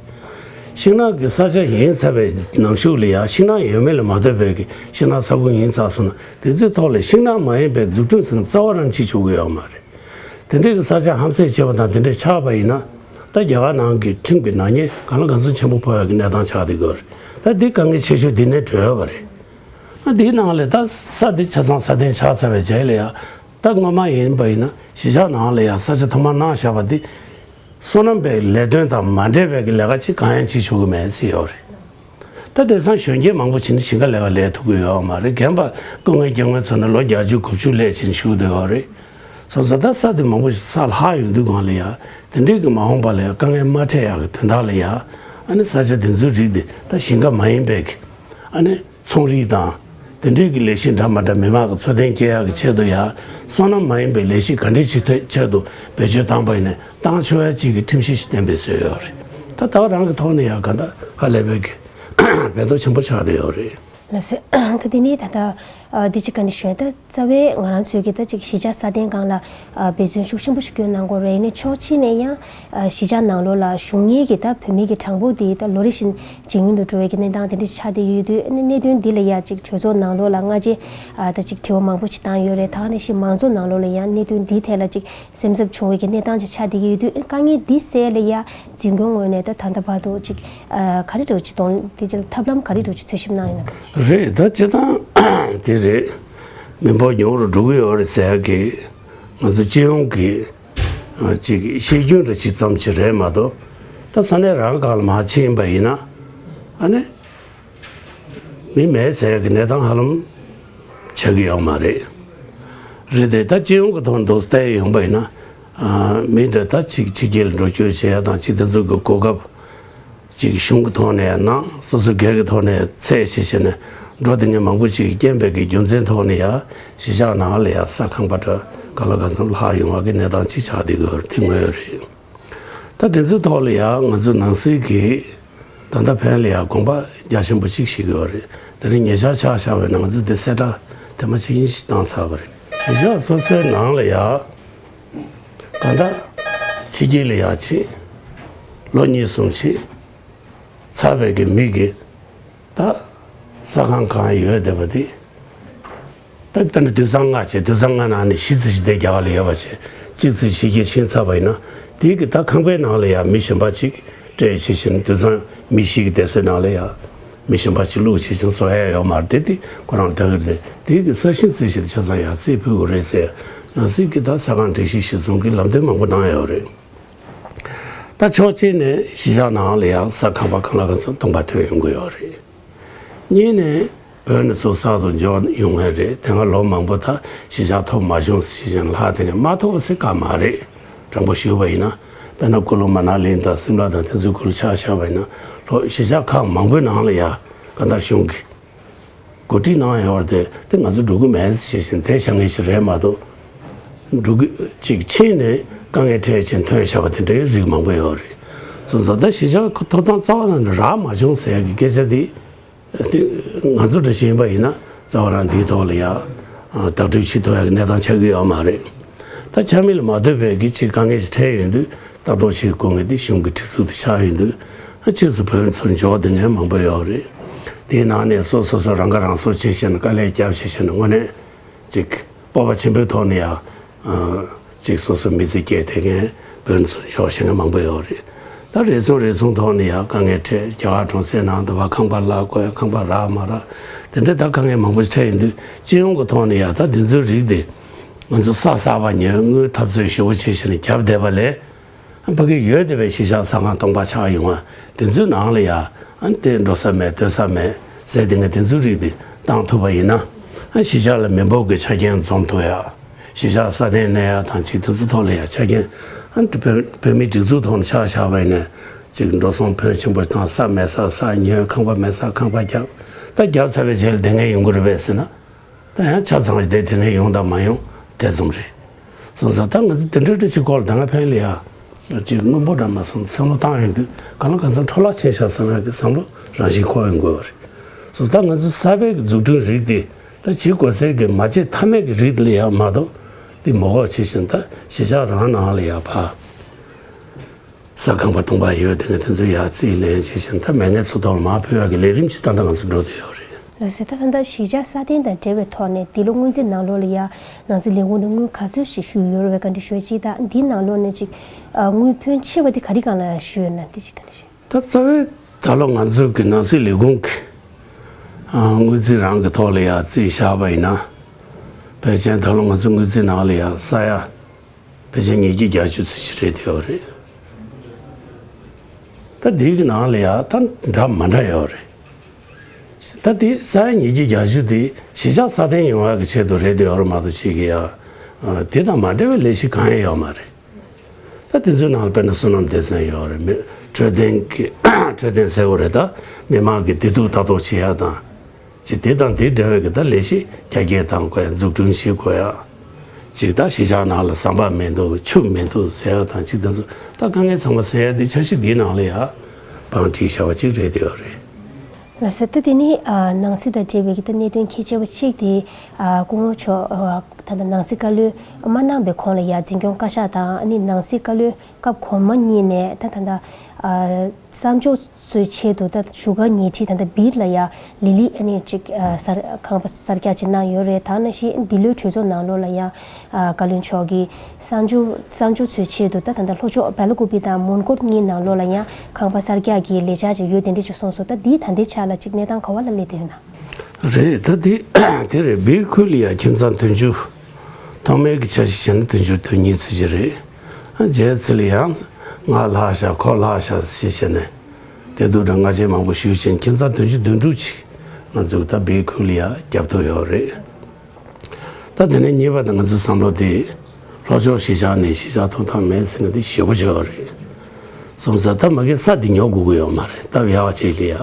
ཤིང་ནགས་ཀྱི་ས་ཆ་ཡིན་ཚར་བའི་ནང་གཞུག་ལ་ཡང་ཤིང་ནགས་ཡོད་མེད་ལ་མ་ལྟོས་པའི་གི་ཤིང་ནགས་ས་ཁུལ་ཡིན་ཚར་སོང་ན་དེ་ཚོའི་ཐོག་ལ་ཤིང་ནགས་མ་ཡིན་པའི་འཛུགས་སྐྲུན་ཟེར་ན་རྩ་བ་རང་བྱེད་ཆོག་གི་ཡོད་མ་རེད། དེ་འདྲའི་གི་ས་ཆ་ཧམ་བཤད་བྱས་པ་དང་དེ་འདྲ་ཆགས་པ་ཡིན་ན་ད་རྒྱ་གར་ནང་གི་ཁྲིམས་ཀྱི་ནག་ཉེས་གང་ལ་གང་འཚམ་ཆེན་པོ་ཕོག་ཡག་གི་གནས་སྟངས་ཆགས་བསྡད་ཀྱི་ཡོད་རེད། ད་འདི་དཀའ་ངལ་ཆེ་ཤོས་འདི་ནས་གྲོལ་ཡོད་པ་རེད། ཨ་འདིའི་ནང་ལ་ད་ས་འདི་ཆ་ཚང་སྲ་བརྟན་ཆགས་ཚར་བའི་རྗེས་ལ་ཡང་ད་སྔོན་མ་ཡིན་པ་ཡིན་ན་གཞིས་ཆགས་ནང་ལ་ཡང་ས་ཆ་ཐོག་མར་གནང་བཞག་པ་འདི་སོ་ནམ་པའི་ལས་དོན་དང་མ་འབྲེལ་བའི་གི་ལས་ཀ་ཅིག་གང་ཡང་བྱེད་ཆོག་གི་མེད་ཟེར་ཡོད་རེད། ད་དེང་སང་གཞོན་སྐྱེས་མང་པོ་ཕྱིན་ཞིང་ཁ་ལས་ཀ་ལས་ཐུབ་ཀྱི་ཡོད་མ་རེད། རྒན་པ་སྐུ་ངལ་སྐྱེ་ངལ་ཚོ་ནི་ལོ་བརྒྱད་ཅུ་དགུ་བཅུ་སླེབས་ཕྱིན་བཞུགས་བསྡད་ཡོད་རེད། སོང་ཙང་ད་ས་དེ་མང་པོ་ཞིག་ས་ལྷག་ཡོང་དུས་སྒང་ལ་ཡ་དེ་འདྲའི་གི་མ་འོངས་པ་ལ་ཡ་དཀའ་ངལ་མ་འཕྲད་ཡག་གི་དོན་དག་ལ་ཡ་ཨ་ནི་ས་ཆ་དེ་ཚོའི་རིགས་དེ་ད་ཞིང་ཁ་མ་ཡིན་པའི་གི་ཨ་ནི་ཚོང་རིགས་དང་དེ་འདྲའི་གི་ལས་གཞི་འདྲ་མ་འདྲ་མི་མང་གི་འཚོ་རྟེན་སྐྱེལ་ཡག་གི་ཆེད་དུ་ཡ་སོ་ནམ་མ་ཡིན་པའི་ལས་གཞི་ག་འདྲ་ཅིག་ཐད་ཆེད་དུ་བེད་སྤྱོད་བཏང་པ་ཡིན་ནའི་བཏང་ཆོག་ཡ་ཅིག་གི་ཁྲིམས་གཞི་ཞིག་གཏན་འབེབས་བཟོས་ཡོད་རེད། ད་ད་ག་རང་གི་ཐོག་ནས་ཡ་ག་ད་ཧ་ལས་པའི་གི་ཕན་ཐོགས་ཆེན་པོ་ཆགས་བསྡད་ཡོད་རེད། ལགས་སོ། ད་དེ་ནས་ད་ལྟ་ཨ་འདི་ཅིག་ག་འདྲ་ཞུ་ཡ། ད་རྩ་བའི་ང་རང་ཚོའི་གི་ད་ཅིག་གཞིས་ཆགས་སྲ་བརྟན་སྒང་ལ་ཨ་འབད་བརྩོན་ཤུགས་ཆེན་པོ་ཞིག་བསྐྱོན་གནང་དགོས་རེད། ཡིན་ནའི་ཕྱོགས་གཅིག་ནས་ཡང་ཨ་གཞིས་ཆགས་ནང་ལོགས་ལ་བཞུགས་མཁན་གི་ད་བོད་མི་གི་གྲངས་འབོར་དེ་ད་ལོ་རེ་བཞིན་ཇེ་ཉུང་དུ་འགྲོ་བའི་གི་གནས་སྟངས་དེ་འདྲ་ཆགས་བསྡད་ཡོད་དུས། ཨ་ནི་གནད་དོན་འདི་ལ་ཡ་ཅིག་གྲོས་ཚོགས་ནང་ལོགས་ལ་སྔ་རྗེས་ཨ་ད་ཅིག་དྲི་བ་མང་པོ་ཞིག་བཏང་ཡོད་རེད། ད་ནི་ཞིག་མང་ཚོགས་ནང་ལོགས་ལ་ཡང་གནད་དོན་འདིའི་ཐད་ལ་ཅིག་སེམས་འཚབ་བྱུང་བའི་གི་གནས་སྟངས་ཅིག་ཆགས་བསྡད་ཀྱི་ཡོད་དུས། དཀའ་ངལ་འདི་སེལ་ཡ་འཛིན་སྐྱོང་ངོས་ནས་ད་ད་ལྟ་བར་དུ་ཅིག་ཨ་ག་རེ་འདྲ་བོ་ཅིག་གཏོང་དེ་ཅིག་ཐབས་ལམ་ག་རེ་འདྲ་བོ་ཅིག་འཚོལ་ཞིབ་གནང་ཡོད་ན། རེད། ད་སྤྱིར་བཏང་དེ་རེད། མི་འབོར་ཉུང་རུ་འགྲོ་གི་ཡོད་རེད་ཟེར་ཡ་གི་ང་ཚོ་སྤྱི་ཡོངས་ཀྱི་ཨ་ཅིག་བཤད་རྒྱུན་འདྲ་ཅིག་ཙམ་ཅིག་རེད་མ་གཏོགས། ད་ས་གནས་རང་སྒང་ལ་མར་ཕྱིན་པ་ཡིན་ན་ཨ་ནི། མི་མེད་ཟེར་ཡག་གི་གནས་སྟངས་ཧ་ལམ་ཆགས་ཀྱི་ཡོད་མ་རེད། རེད་དེ། ད་སྤྱི་ཡོངས་ཀྱི་ཐོག་ནས་བལྟས་ཡོང་པ་ཡིན་ན། ཨ་མི་འདྲ་ད་ཅིག་ཕྱི་རྒྱལ་ལ་འགྲོ་སྐྱོད་བྱེད་ཡ་དང་ཅིག་དེ་ཚོ་གི་གོ་སྐབས་ཅིག་གཞུང་གི་ཐོག་ནས་ཡང་གནང་། སོ་སོ་སྒེར་གྱི་ཐོག་ནས་ཚད་བྱེད་བྱས་ནས་འགྲོ་བསྡད་མཁན་མང་པོ་ཅིག་གི་རྐྱེན་པས་ཀྱི་རྒྱུ་མཚན་ཐོག་ནས་ཡང་གཞིས་ཆགས་ནང་ལ་ཡང་ས་ཁང་པ་འདྲ་གང་ལ་གང་འཚམ་ལྷག་ཡོང་བ་གི་གནས་སྟངས་ཅིག་ཆགས་བསྡད་ཀྱི་ཡོད་རེད། དེ་དངོས་ཡོད་རེད། ད་དེ་ཚོའི་ཐོག་ལ་ཡང་ང་ཚོ་ནང་སྲིད་ཀྱི་ད་ལྟ་ཕན་ལ་ཡང་དགོངས་པ་རྒྱ་ཆེན་པོ་གཅིག་བཞེས་ཀྱི་ཡོད་རེད། དེ་རིང་ཉེ་ཆར་ཆགས་བཞག་པའི་ནང་ཚུད་དེ་གསལ་བསྒྲགས་དེ་མ་ཅིག་ཡིན་ཞིག་བཏང་ཚར་བ་རེད། གཞིས་ཆགས་སོ་སོའི་ནང་ལ་ཡང་གང་ལྟར་ཕྱི་རྒྱལ་ལ་ཡང་ཕྱིན། ལོ་གཉིས་གསུམ་ཕྱིན་ཚར་བའི་གི་མི་གི་ད་ས་ཁང་གང་ཡོད་བསྡད་པ་དེ། ད་དཔེར་ན་དུད་ཚང་ལྔ་བྱས། དུད་ཚང་ལྔ་ནང་ནས་བཞི་ཙམ་ཞིག་དེ་རྒྱ་གར་ལ་ཡོད་པ་བྱས། གཅིག་ཙམ་ཕྱི་རྒྱལ་ཕྱིན་ཚར་བ་ཡིན་ན། དེའི་གི་ད་ཁང་པའི་ནང་ལ་ཡང་མི་གཞན་པ་ཅིག་སྤྲད་བྱས་བྱས་ནས་དུད་ཚང་མི་བཞི་གི་སྡེ་ཚན་ནང་ལ་ཡང་མི་གཞན་པ་ཅིག་བླུགས་བྱས་བྱས་བཟོ་ཡ་ཡོད་མ་རེད་དེ། དེ་ཁོ་རང་ལ་ད་གི་རེད། དེའི་གི་ས་ཞིང་ཙམ་ཞིག་ཆ་ཚང་ཡང་རྩིས་ཕུལ་དགོས་རེད་ཟེར། ནང་སྲིད་ཀྱི་ད་ས་ཁང་སྒྲིག་གཞི་གཞིར་བཟུང་གི་ལམ་སྟོན་མང་པོ་གནང་ཡོད་རེད། ད་ཕྱོགས་གཅིག་ནས་གཞིས་ཆགས་ནང་ལ་ཡང་ས་ཁང་པ་གང་ལ་གང་འཚམ་སྟོང་པ་ཐོན་ཡོང་གི་ཡོད་རེད། གཉིས་ནས་བོད་ནས་ཚུར་གསར་དུ་འབྱོར་ཡོང་མཁན་རེད། དེ་སྔ་ལོ་མང་པོ་ད་གཞིས་ཆགས་ཐོབ་མ་བྱུང་ཟེར་བཞིན་ལྷག་དེ་ནས་མ་ཐོབ་པ་ཟེར་ག་མ་རེད། དྲང་པོ་ཞུས་པ་ཡིན་ན། དཔེར་ན་ཀུ་ལུ་མ་ན་ལི་དང་སིམ་ལ་དང་དེ་ཚོའི་ཁུལ་ཆ་བཞག་པ་ཡིན་ན། ལྷོ་གཞིས་ཆགས་ཁག་མང་པོའི་ནང་ལ་ཡ་གང་ལྟར་གཞུང་གིས་གོ་སྒྲིག་གནང་ཡོད་རེད་དེ། དེ་ང་ཚོ་འགྲོ་གི་མེད་ཟེར་བཞིན་དེ་བཞག་མཁན་ཞིག་རེད་མ་གཏོགས། འགྲོ་གི་ཅིག་ཕྱིན་ནས་དཀའ་ངལ་འཕྲད་བཞིན་ཐོན་བཞག་པ་དེ་འདྲའི་རིགས་མང་པོ་ཡོད་རེད། སོང་ཙང་ད་གཞིས་ཆགས་ཐོབ་ཐང་རྩ་བ་ནས་རག་མ་བྱུང་ཟེར་ཡ་གི་སྐད་ཆ་དེ། དེ་ང་ཚོ་འདྲ་ཞིག་ཡིན་པ་ཡིན་ན་རྩ་བ་རང་འདིའི་ཐོག་ལ་ཡ་བདག་སྤྲོད་བྱེད་ཐུབ་ཡ་གི་གནས་སྟངས་ཆགས་ཀྱི་ཡོད་མ་རེད། ད་ཆ་མེད་ལ་མ་ལྟོས་པའི་གི་ཅིག་དཀའ་ངལ་ཞིག་འཕྲད་ཡོང་དུས། ལྟ་རྟོག་བྱེད་དགོས་མཁན་དེ་གཞུང་གི་སྒྲིག་འཛུགས་དེ་ཆགས་ཡོང་དུས། ཕྱིས་སུ་བོད་ཚུར་འབྱོར་བསྡད་མཁན་མང་པོ་ཡོད་རེད། དེའི་ནང་ནས་སོ་སོ་སོ་རང་ཁ་རང་གསོ་བྱེད་བཞིན་དཀའ་ལས་བརྒྱབ་བྱེད་བཞིན་དངོས་གནས་ཅིག་སྤོབས་པ་ཆེན་པོའི་ཐོག་ནས་ཡང་ཅིག་སོ་སོ་མི་ཚེ་སྐྱེལ་བསྡད་མཁན་བོད་ཚུར་འབྱོར་བཞིན་མཁན་མང་པོ་ཡོད་རེད། ད་རེ་ཟུང་རེ་ཟུང་ཐོག་ནས་ཡང་དཀའ་ངལ་འཕྲད། རྒྱ་གར་གྲོང་གསེབ་ནང་དུ་བ་ཁང་པ་གླ་དགོས། ཁང་པ་རག་མ་རག་དེ་འདྲ་ད་དཀའ་ངལ་མང་པོ་འཕྲད་ཡོང་དུས། སྤྱི་ཡོངས་ཀྱི་ཐོག་ནས་ཡང་ད་དེ་ཚོའི་རིགས་དེ་ང་ཚོ་ས་གསར་པ་ཉོས། དངུལ་འཐབ་རྩོད་ཞེ་པོ་བྱེད་བཞིན་བརྒྱབ་བསྡད་པ་ལས། ཕ་གི་ཡོད་དེ་བའི་གཞིས་ཆགས་ས་ཁང་སྟོང་པ་ཆགས་ཡོང་བ་དེ་ཚོའི་ནང་ལ་ཡ་ཨ་དེ་འགྲོ་ས་མེད་སྡོད་ས་མེད་ཟེར་དེ་ངས་དེ་ཚོའི་རིགས་དེ་བཏང་ཐུབ་པ་ཡིན་ན་ཨ་གཞིས་ཆགས་ལ་མི་འབོར་གྱི་ཆ་རྐྱེན་འཛོམས་ཐུབ་ཡ། གཞིས་ཆགས་ས་གནས་གནས་ཡ་དང་ཅིག་དེ་ཚོ་ཐོག་ལ་ཡ་ཆ་རྐྱེན་ཨ་བོད་བོད་མིའི་སྒྲིག་འཛུགས་ཐོག་ནས་ཆ་བཞག་པ་ཡིན་ན་ཅིག་འགྲོ་སོང་ཕོན་ཆེན་པོ་དང་ས་མེད་ས་ས་ཉོས་ཁང་པ་མེད་ས་ཁང་པ་བརྒྱབ། ད་བརྒྱབ་ཚར་བའི་རྗེས་ལ་དེ་ངས་ཡོང་གི་རེད་པས་ཟེར་ན། ད་ཡང་ཆ་ཚང་ཞིག་དེ་དེ་ནས་ཡོང་དང་མ་ཡོང་དེ་ཙམ་རེད། སོང་ཙང་ད་ང་ཚོ་དེ་འདྲ་འདྲ་ཞིག་སྐོར་ལ་ད་ང་ཕན་ལ་ཡ་ཅིག་སྔོན་པོ་འདྲ་མ་སོང་བསམ་བློ་བཏང་ཡོང་དུས་གང་ལ་གང་འཚམ་འཕྲོ་བརླག་ཕྱིན་ཤག་བསམ་ཡག་གི་བསམ་བློ་རང་བཞིན་འཁོར་ཡོང་དགོས་པ་རེད། སོང་ཙང་ད་ང་ཚོ་གསར་པའི་འཛུགས་སྐྲུན་རིགས་དེ་ད་བྱེད་དགོས་སའི་གི་མ་བྱེད་ཐབས་མེད་ཀྱི་རིགས་དེ་ལ་ཡ་མ་གཏོགས་དེ་མ་དགོས་བྱེད་བཞིན་ད་གཞིས་ཆགས་རང་ནང་ལ་ཡ་ཕ། ས་ཁང་པ་སྟོང་པ་ཡོད་དེ་ནས་དེ་ཚོ་ཡར་རྩིས་ལེན་བྱེད་བཞིན་ད་མེད་མཁན་ཚོ་ཐོག་ལ་མར་ཕུལ་ཡག་གི་ལས་རིམ་ཅིག་ད་ལྟ་ང་ཚོ་འགྲོ་བསྡད་ཡོད་རེད། ལགས་སོ། ད་ད་ལྟ་གཞིས་ཆགས་སྲ་བརྟན་དང་འབྲེལ་བའི་ཐོག་ནས་འདི་ལོ་སྔོན་རྩིས་ནང་ལོགས་ལ་ཡ་ནང་སྲིད་ལས་ཁུངས་ནས་དངུལ་ག་ཚོད་ཞིག་ཞུས་ཡོད་རེད་བས་བཀའ་འདྲི་ཞུ་ཡ་གཅིག་དང་འདིའི་ནང་ལོགས་ནས་ཅིག་དངུལ་ཕོན་ཆེ་བ་དེ་ག་རེ་སྒང་ལ་ཞུས་ཡོད་ན་དེ་ཅིག་བཀའ་འདྲི་ཞུ། ད་རྩ་བའི་ད་ལོ་ང་ཚོ་གི་ནང་སྲིད་ལས་ཁུངས་ཀྱི་དངུལ་རྩིས་རང་གི་ཐོག་ལ་ཡ་རྩིས་བཞག་པ་ཡིན་ན་ཕལ་ཆེར་ད་ལོ་ང་ཚོ་དངུལ་རྩིས་ནང་ལ་ཡ་ས་ཡ། ཕལ་ཆེར་ཉིས་བརྒྱ་བརྒྱད་ཅུ་ཙམ་ཞིག་རེད་དེ་ཡོད་རེད། ད་འདི་གི་ནང་ལ་ཡ་ད་འདྲ་མ་འདྲ་ཡོད་རེད། ད་འདི་ས་ཡ་ཉིས་བརྒྱ་བརྒྱད་ཅུ་དེ་གཞིས་ཆགས་སྲ་བརྟན་ཡོང་བ་གི་ཆེད་དུ་རེད་དེ་ཡོད་རེད་མ་གཏོགས་ཅིག་གི་ཡ། དེ་དང་མ་འདྲ་བའི་ལས་གཞི་གང་ཡང་ཡོད་མ་རེད། ད་དེ་ཚོའི་ནང་ལ་དཔེར་ན་བསོད་ནམས་སྡེ་ཚན་ཡོད་རེད། མི་འཕྲོད་བསྟེན་གྱི་འཕྲོད་བསྟེན་ཟེར་བ་རེད། ད་མི་མང་གི་བདེ་སྡུག་ལྟ་རྟོག་བྱེད་ཡ་དང་། ཅིག་དེ་དང་དེ་འདྲ་བའི་གི་ད་ལས་གཞི་རྒྱ་སྐྱེད་བཏང་དགོས་ཡ། འཛུགས་སྐྲུན་བྱེད་དགོས་ཡ། ཅིག་ད་གཞིས་ཆགས་ནང་ལ་ཟམ་པ་མི་འདུག་ཆུ་མི་འདུག་ཟེར་ཡ་དང་ཅིག་དེ་ཚོ་ད་དཀའ་ངལ་ཚང་མ་སེལ་ཡ་དེ་འཆར་གཞི་འདིའི་ནང་ལ་ཡ་བང་བསྒྲིགས་བཞག་པ་ཅིག་རེད་དེ་ཡོད་རེད། ལགས་སོ། ད་དེ་ནི་ཨ་ནང་སྲིད་དང་འབྲེལ་བའི་གི་ད་གནད་དོན་གལ་ཆེ་བ་གཅིག་དེ་ཨ་སྐུ་ངོ་མཆོག་ཨ་ད་ད་ནང་སྲིད་བཀའ་བློན་མ་གནང་བའི་གོང་ལ་ཡ་འཛིན་སྐྱོང་བཀའ་ཤག་དང་ཨ་ནི་ནང་སྲིད་བཀའ་བློན་སྐབས་གོང་མ་གཉིས་ནས་ད་ད་ད་ཨ་གསར་འབྱོར་ཚོའི་ཆེད་དུ་ད་བཞུགས་སྒར་ཉེ་འཁྲིས་ད་ལྟ་སྦིར་ལ་ཡ་ལི་ལི་ཨ་ནི་ཅིག་ཨ་གསར་ཁང་པ་གསར་རྒྱག་ཅིག་གནང་ཡོད་རེད། ད་ནང་བཞིན་འདི་ལོའི་གྲོས་ཚོགས་ནང་ལོགས་ལ་ཡ་ཨ་བཀའ་བློན་མཆོག་གིས་གསར་འབྱོར་གསར་འབྱོར་ཚོའི་ཆེད་དུ་ད་ད་ལྟ་ལྷོ་ཕྱོགས་སྦེ་ལ་ཀུ་པི་དང་མོན་གྷོ་གཉིས་ནང་ལོགས་ལ་ཡ་ཁང་པ་གསར་རྒྱག་གི་ལས་འཆར་ཅིག་ཡོད་དེ་འདྲ་ཅིག་གསུངས་སོང་། ད་འདི་ད་ལྟའི་ཆ་ལ་ཅིག་གནས་སྟངས་ག་བ་ལ་སླེབས་བསྡད་ཡོད་ན། རེད། ད་འདི་དེ་རེད། སྦིར་ཁུལ་ལ་ཡ་ཁྱིམ་ཚང་བདུན་ཅུ། ཐོག་མའི་གི་འཆར་གཞི་བྱས་ན་བདུན་ཅུ་དོན་གཉིས་ཙམ་ཅིག་རེད། ཨ་རྗེས་ཚེ་ལ་ཡང་ང་ལྷག་ཤག་ཁོ་ལྷག་ཤག་ཞེས་བྱས་ནས་དེ་དུས་ད་སྔ་རྗེས་མང་པོ་ཞུས་ཕྱིན་ཁྱིམ་ཚང་བདུན་ཅུ་དོན་དྲུག་ཅིག་ང་ཚོས་ད་སྦིར་ཁུལ་ལ་ཡ་རྒྱབ་ཐུབ་ཡོད་རེད། ད་དེ་ནས་གཉིས་པ་དེ་ང་ཚོའི་བསམ་བློ་དེ་ལྷོ་ཕྱོགས་གཞིས་ཆགས་ནས་གཞིས་ཆགས་ཐོབ་ཐང་མེད་ཟེར་མཁན་དེ་ཞེ་པོ་ཅིག་ཡོད་རེད། སོང་ཙང་ད་མ་གི་ས་དེ་ཉོ་དགོས་ཀྱི་ཡོད་མ་རེད། སྟབས་ཡག་ཅིག་ལ་ཡ་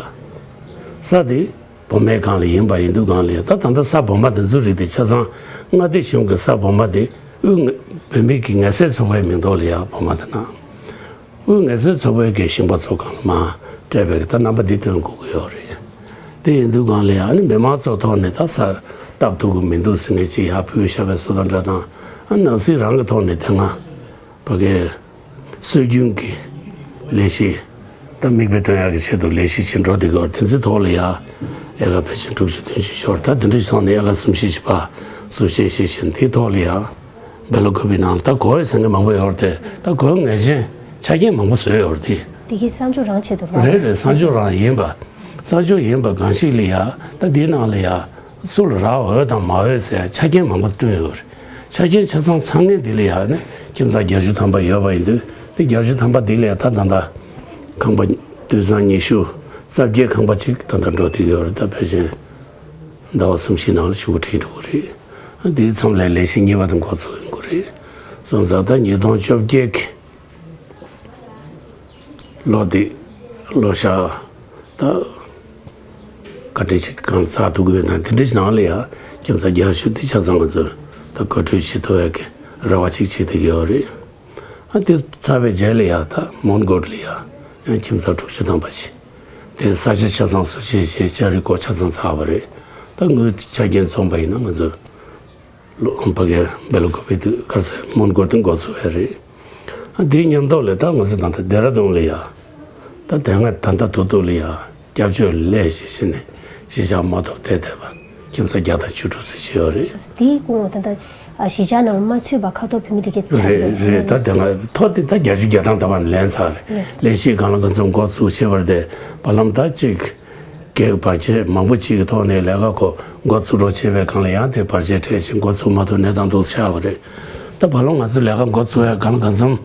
ས་དེ། བོད་སྨན་ཁང་ལ་ཡིན་པ་ཡིན་དུས་སྒང་ལ་ཡ་ད་ད་ལྟ་ས་བོད་མ་དེ་ཚོའི་རིགས་དེ་ཆ་ཚང་མངའ་སྡེ་གཞུང་གི་ས་བོད་མ་དེ་དབུས་བོད་མི་གི་ངལ་སེལ་ཚོགས་པའི་མིང་ཐོག་ལ་ཡ་བོད་མ་དེ་གནང་། དབུས་ངལ་སེལ་ཚོགས་པའི་གི་ཞིང་པ་ཚོ་སྒང་ལ་མར་སྤྲད་པའི་གི་ད་རྣམ་པ་འདི་སྟོན་དགོས་ཀྱི་ཡོད་རེད། དེ་ཡིན་དུས་སྒང་ལ་ཡ་ཨ་ནི་མི་མང་ཚོ་ཐོག་ནས་ད་ས་བཏབ་ཐུབ་ཀྱི་མི་འདུག་ཟེར་མཁན་ཅིག་ཡར་ཕུལ་བཞག་པའི་བཟོ་འདྲ་འདྲ་དང་ཨ་ནང་སྲིད་རང་གི་ཐོག་ནས་དེ་སྔ། ཕ་གིའི་སྲོལ་རྒྱུན་གྱི་ལས་གཞི་ད་མིག་དཔེ་སྟོན་ཡག་གི་ཆེད་དུ་ལས་གཞི་ཅིག་འགྲོ་བསྡད་ཀྱི་ཡོད་རེད། དེ་ཚོའི་ཐོག་ལ་ཡ་ཨེ་ཀར་ཕལ་ཆེར་དྲུག་ཅུ་བདུན་ཅུ་ཤོར། ད་དེ་འདྲ་སོང་ནས་ཨེ་ཀར་སུམ་བཞི་བཞི་པ་སུ་བཤད་ཤེས་བཞིན་དེའི་ཐོག་ལ་ཡ་སྦེ་ལ་ཀུ་པི་ནང་ལ་ད་གོ་བའི་ཟེར་མཁན་མང་པོ་ཡོད་རེད་དེ་ད་གོ་ངེས་ཅན་ཆ་རྐྱེན་མང་པོ་བཟོས་ཡོད་རེད་དེ། དེ་གའི་གསར་འབྱོར་རང་ཆེད་དུ་རང་རེད་རེད། གསར་འབྱོར་རང་ཡིན་པ། གསར་འབྱོར་ཡིན་པ་གང་ཞིག་ལ་ཡ་ད་དེའི་ནང་ལ་ཡ། སུ་ལ་རག་འོས་དང་མ་འོས་ཟེར་ཆ་རྐྱེན་མང་པོ་བསྐྲུན་ཡོད་རེད། ཆ་རྐྱེན་ཆ་ཚང་ཚང་མཁན་འདི་ལ་ཡང་ནི་ཁྱིམ་ཚང་བརྒྱད་ཅུ་ཐམ་པ་ཡོད་པ་ཡིན་དུས་དེ་བརྒྱད་ཅུ་ཐམ་པ་འདི་ལ་ཡང་ད་ད་ལྟ་ཁང་པ་དུད་ཚང་ཉི་ཤུ་རྩ་བརྒྱད་ཁང་པ་ཅིག་ད་ལྟ་འགྲོ་བསྡད་ཡོད་རེད། ད་ཕལ་ཆེར་ཟླ་བ་གསུམ་བཞི་ནང་ལ་ཤུགས་ཆེ་འགྲོ་གི་རེད། དེའི་མཚམས་ལ་ལས་གཞི་གཉིས་པ་དེ་འགོ་ཚུགས་ཡོང་གི་རེད། སོང་ཙང་ད་ཉིས་སྟོང་བཅོ་བརྒྱད་ཀྱི་ལོ་འདི་ལོ་ཤག་ད་བཀའ་དྲིན་ཆེ་གང་ཚགས་ཐུག་གི་ཡོད་ན་དེ་འདྲ་ཞིག་ནང་ལ་ཡ་ཁྱིམ་ཚང་བརྒྱད་ཅུ་དེ་ཆ་ཚང་ང་ཚོས་ད་བཀོད་སྒྲིག་བྱེད་ཐུབ་ཡག་གི་རེ་བ་ཅིག་བྱེད་ཐུབ་ཀྱི་ཡོད་རེད། ཨ་དེ་ཚར་བའི་རྗེས་ལ་ཡ་ད་མོན་གྷོ་ལ་ཡ་ཡང་ཁྱིམ་ཚང་དྲུག་ཅུ་ཐམ་པ་ཞིག་དེ་ས་ཆ་ཆ་ཚང་སུ་ཆེ་ཆེ་ལྕགས་རི་སྐོར་ཆ་ཚང་ཚར་བ་རེད། ད་དངུལ་ཆ་རྐྱེན་འཛོམས་པ་ཡིན་ན་ང་ཚོས། ལོ་ཨམ་ཕ་གིའི་སྦེ་ལ་ཀུ་པི་དུ་གར་སའི་མོན་གྷོ་དུ་འགོ་ཚུགས་ཡ་རེད། ཨ་དེའི་མཉམ་དུ་ལ་ད་ང་ཚོ་ད་ལྟ་ལྡེ་ར་ལྡུན་ལ་ཡ། ད་དེ་སྔ་ད་ལྟ་ཐུག་ཐུག་ལ་ཡ་སྐྱབས་བཅོལ་ལས་ཞེས་བྱས་ནས་གཞིས་ཆགས་མ་ཐོབ་བསྡད་བསྡད་པ་ཁྱིམ་ཚང་བརྒྱ་དང་བཅུ་དྲུག་ཙམ་ཞིག་ཡོད་རེད། དེའི་སྐོར་ད་ལྟ་གཞིས་ཆགས་ནང་མ་ཚུད་པ་ཁ་ཐོར་བུད་མེད་དེ་གས་ཆགས་རེད་ཡོད་རེད། ད་དེ་སྔ་ཐོ་དེ་ད་བརྒྱད་ཅུ་གྱ་གྲངས་ད་བར་ལེན་ཚར་རེད། ལས་གཞི་གང་ལ་གང་འཚམ་འགོ་ཚུགས་བྱས་པར་དེ་བར་ལམ་ད་ཅིག་གེགས་བར་ཆད་མང་པོ་ཅིག་གི་ཐོག་ནས་ལས་ཀ་ཁོ་འགོ་ཚུགས་རོགས་བྱས་པའི་སྒང་ལ་ཡང་དེ་བར་ཆད་འཕྲད་ཞིང་འགོ་ཚུགས་མ་ཐུབ་གནས་སྟངས་འདུག་ཆགས་པ་རེད། ད་བར་ལམ་ང་ཚོས་ལས་ཀ་འགོ་ཚུགས་ཡ་གང་ལ་གང་འཚམ་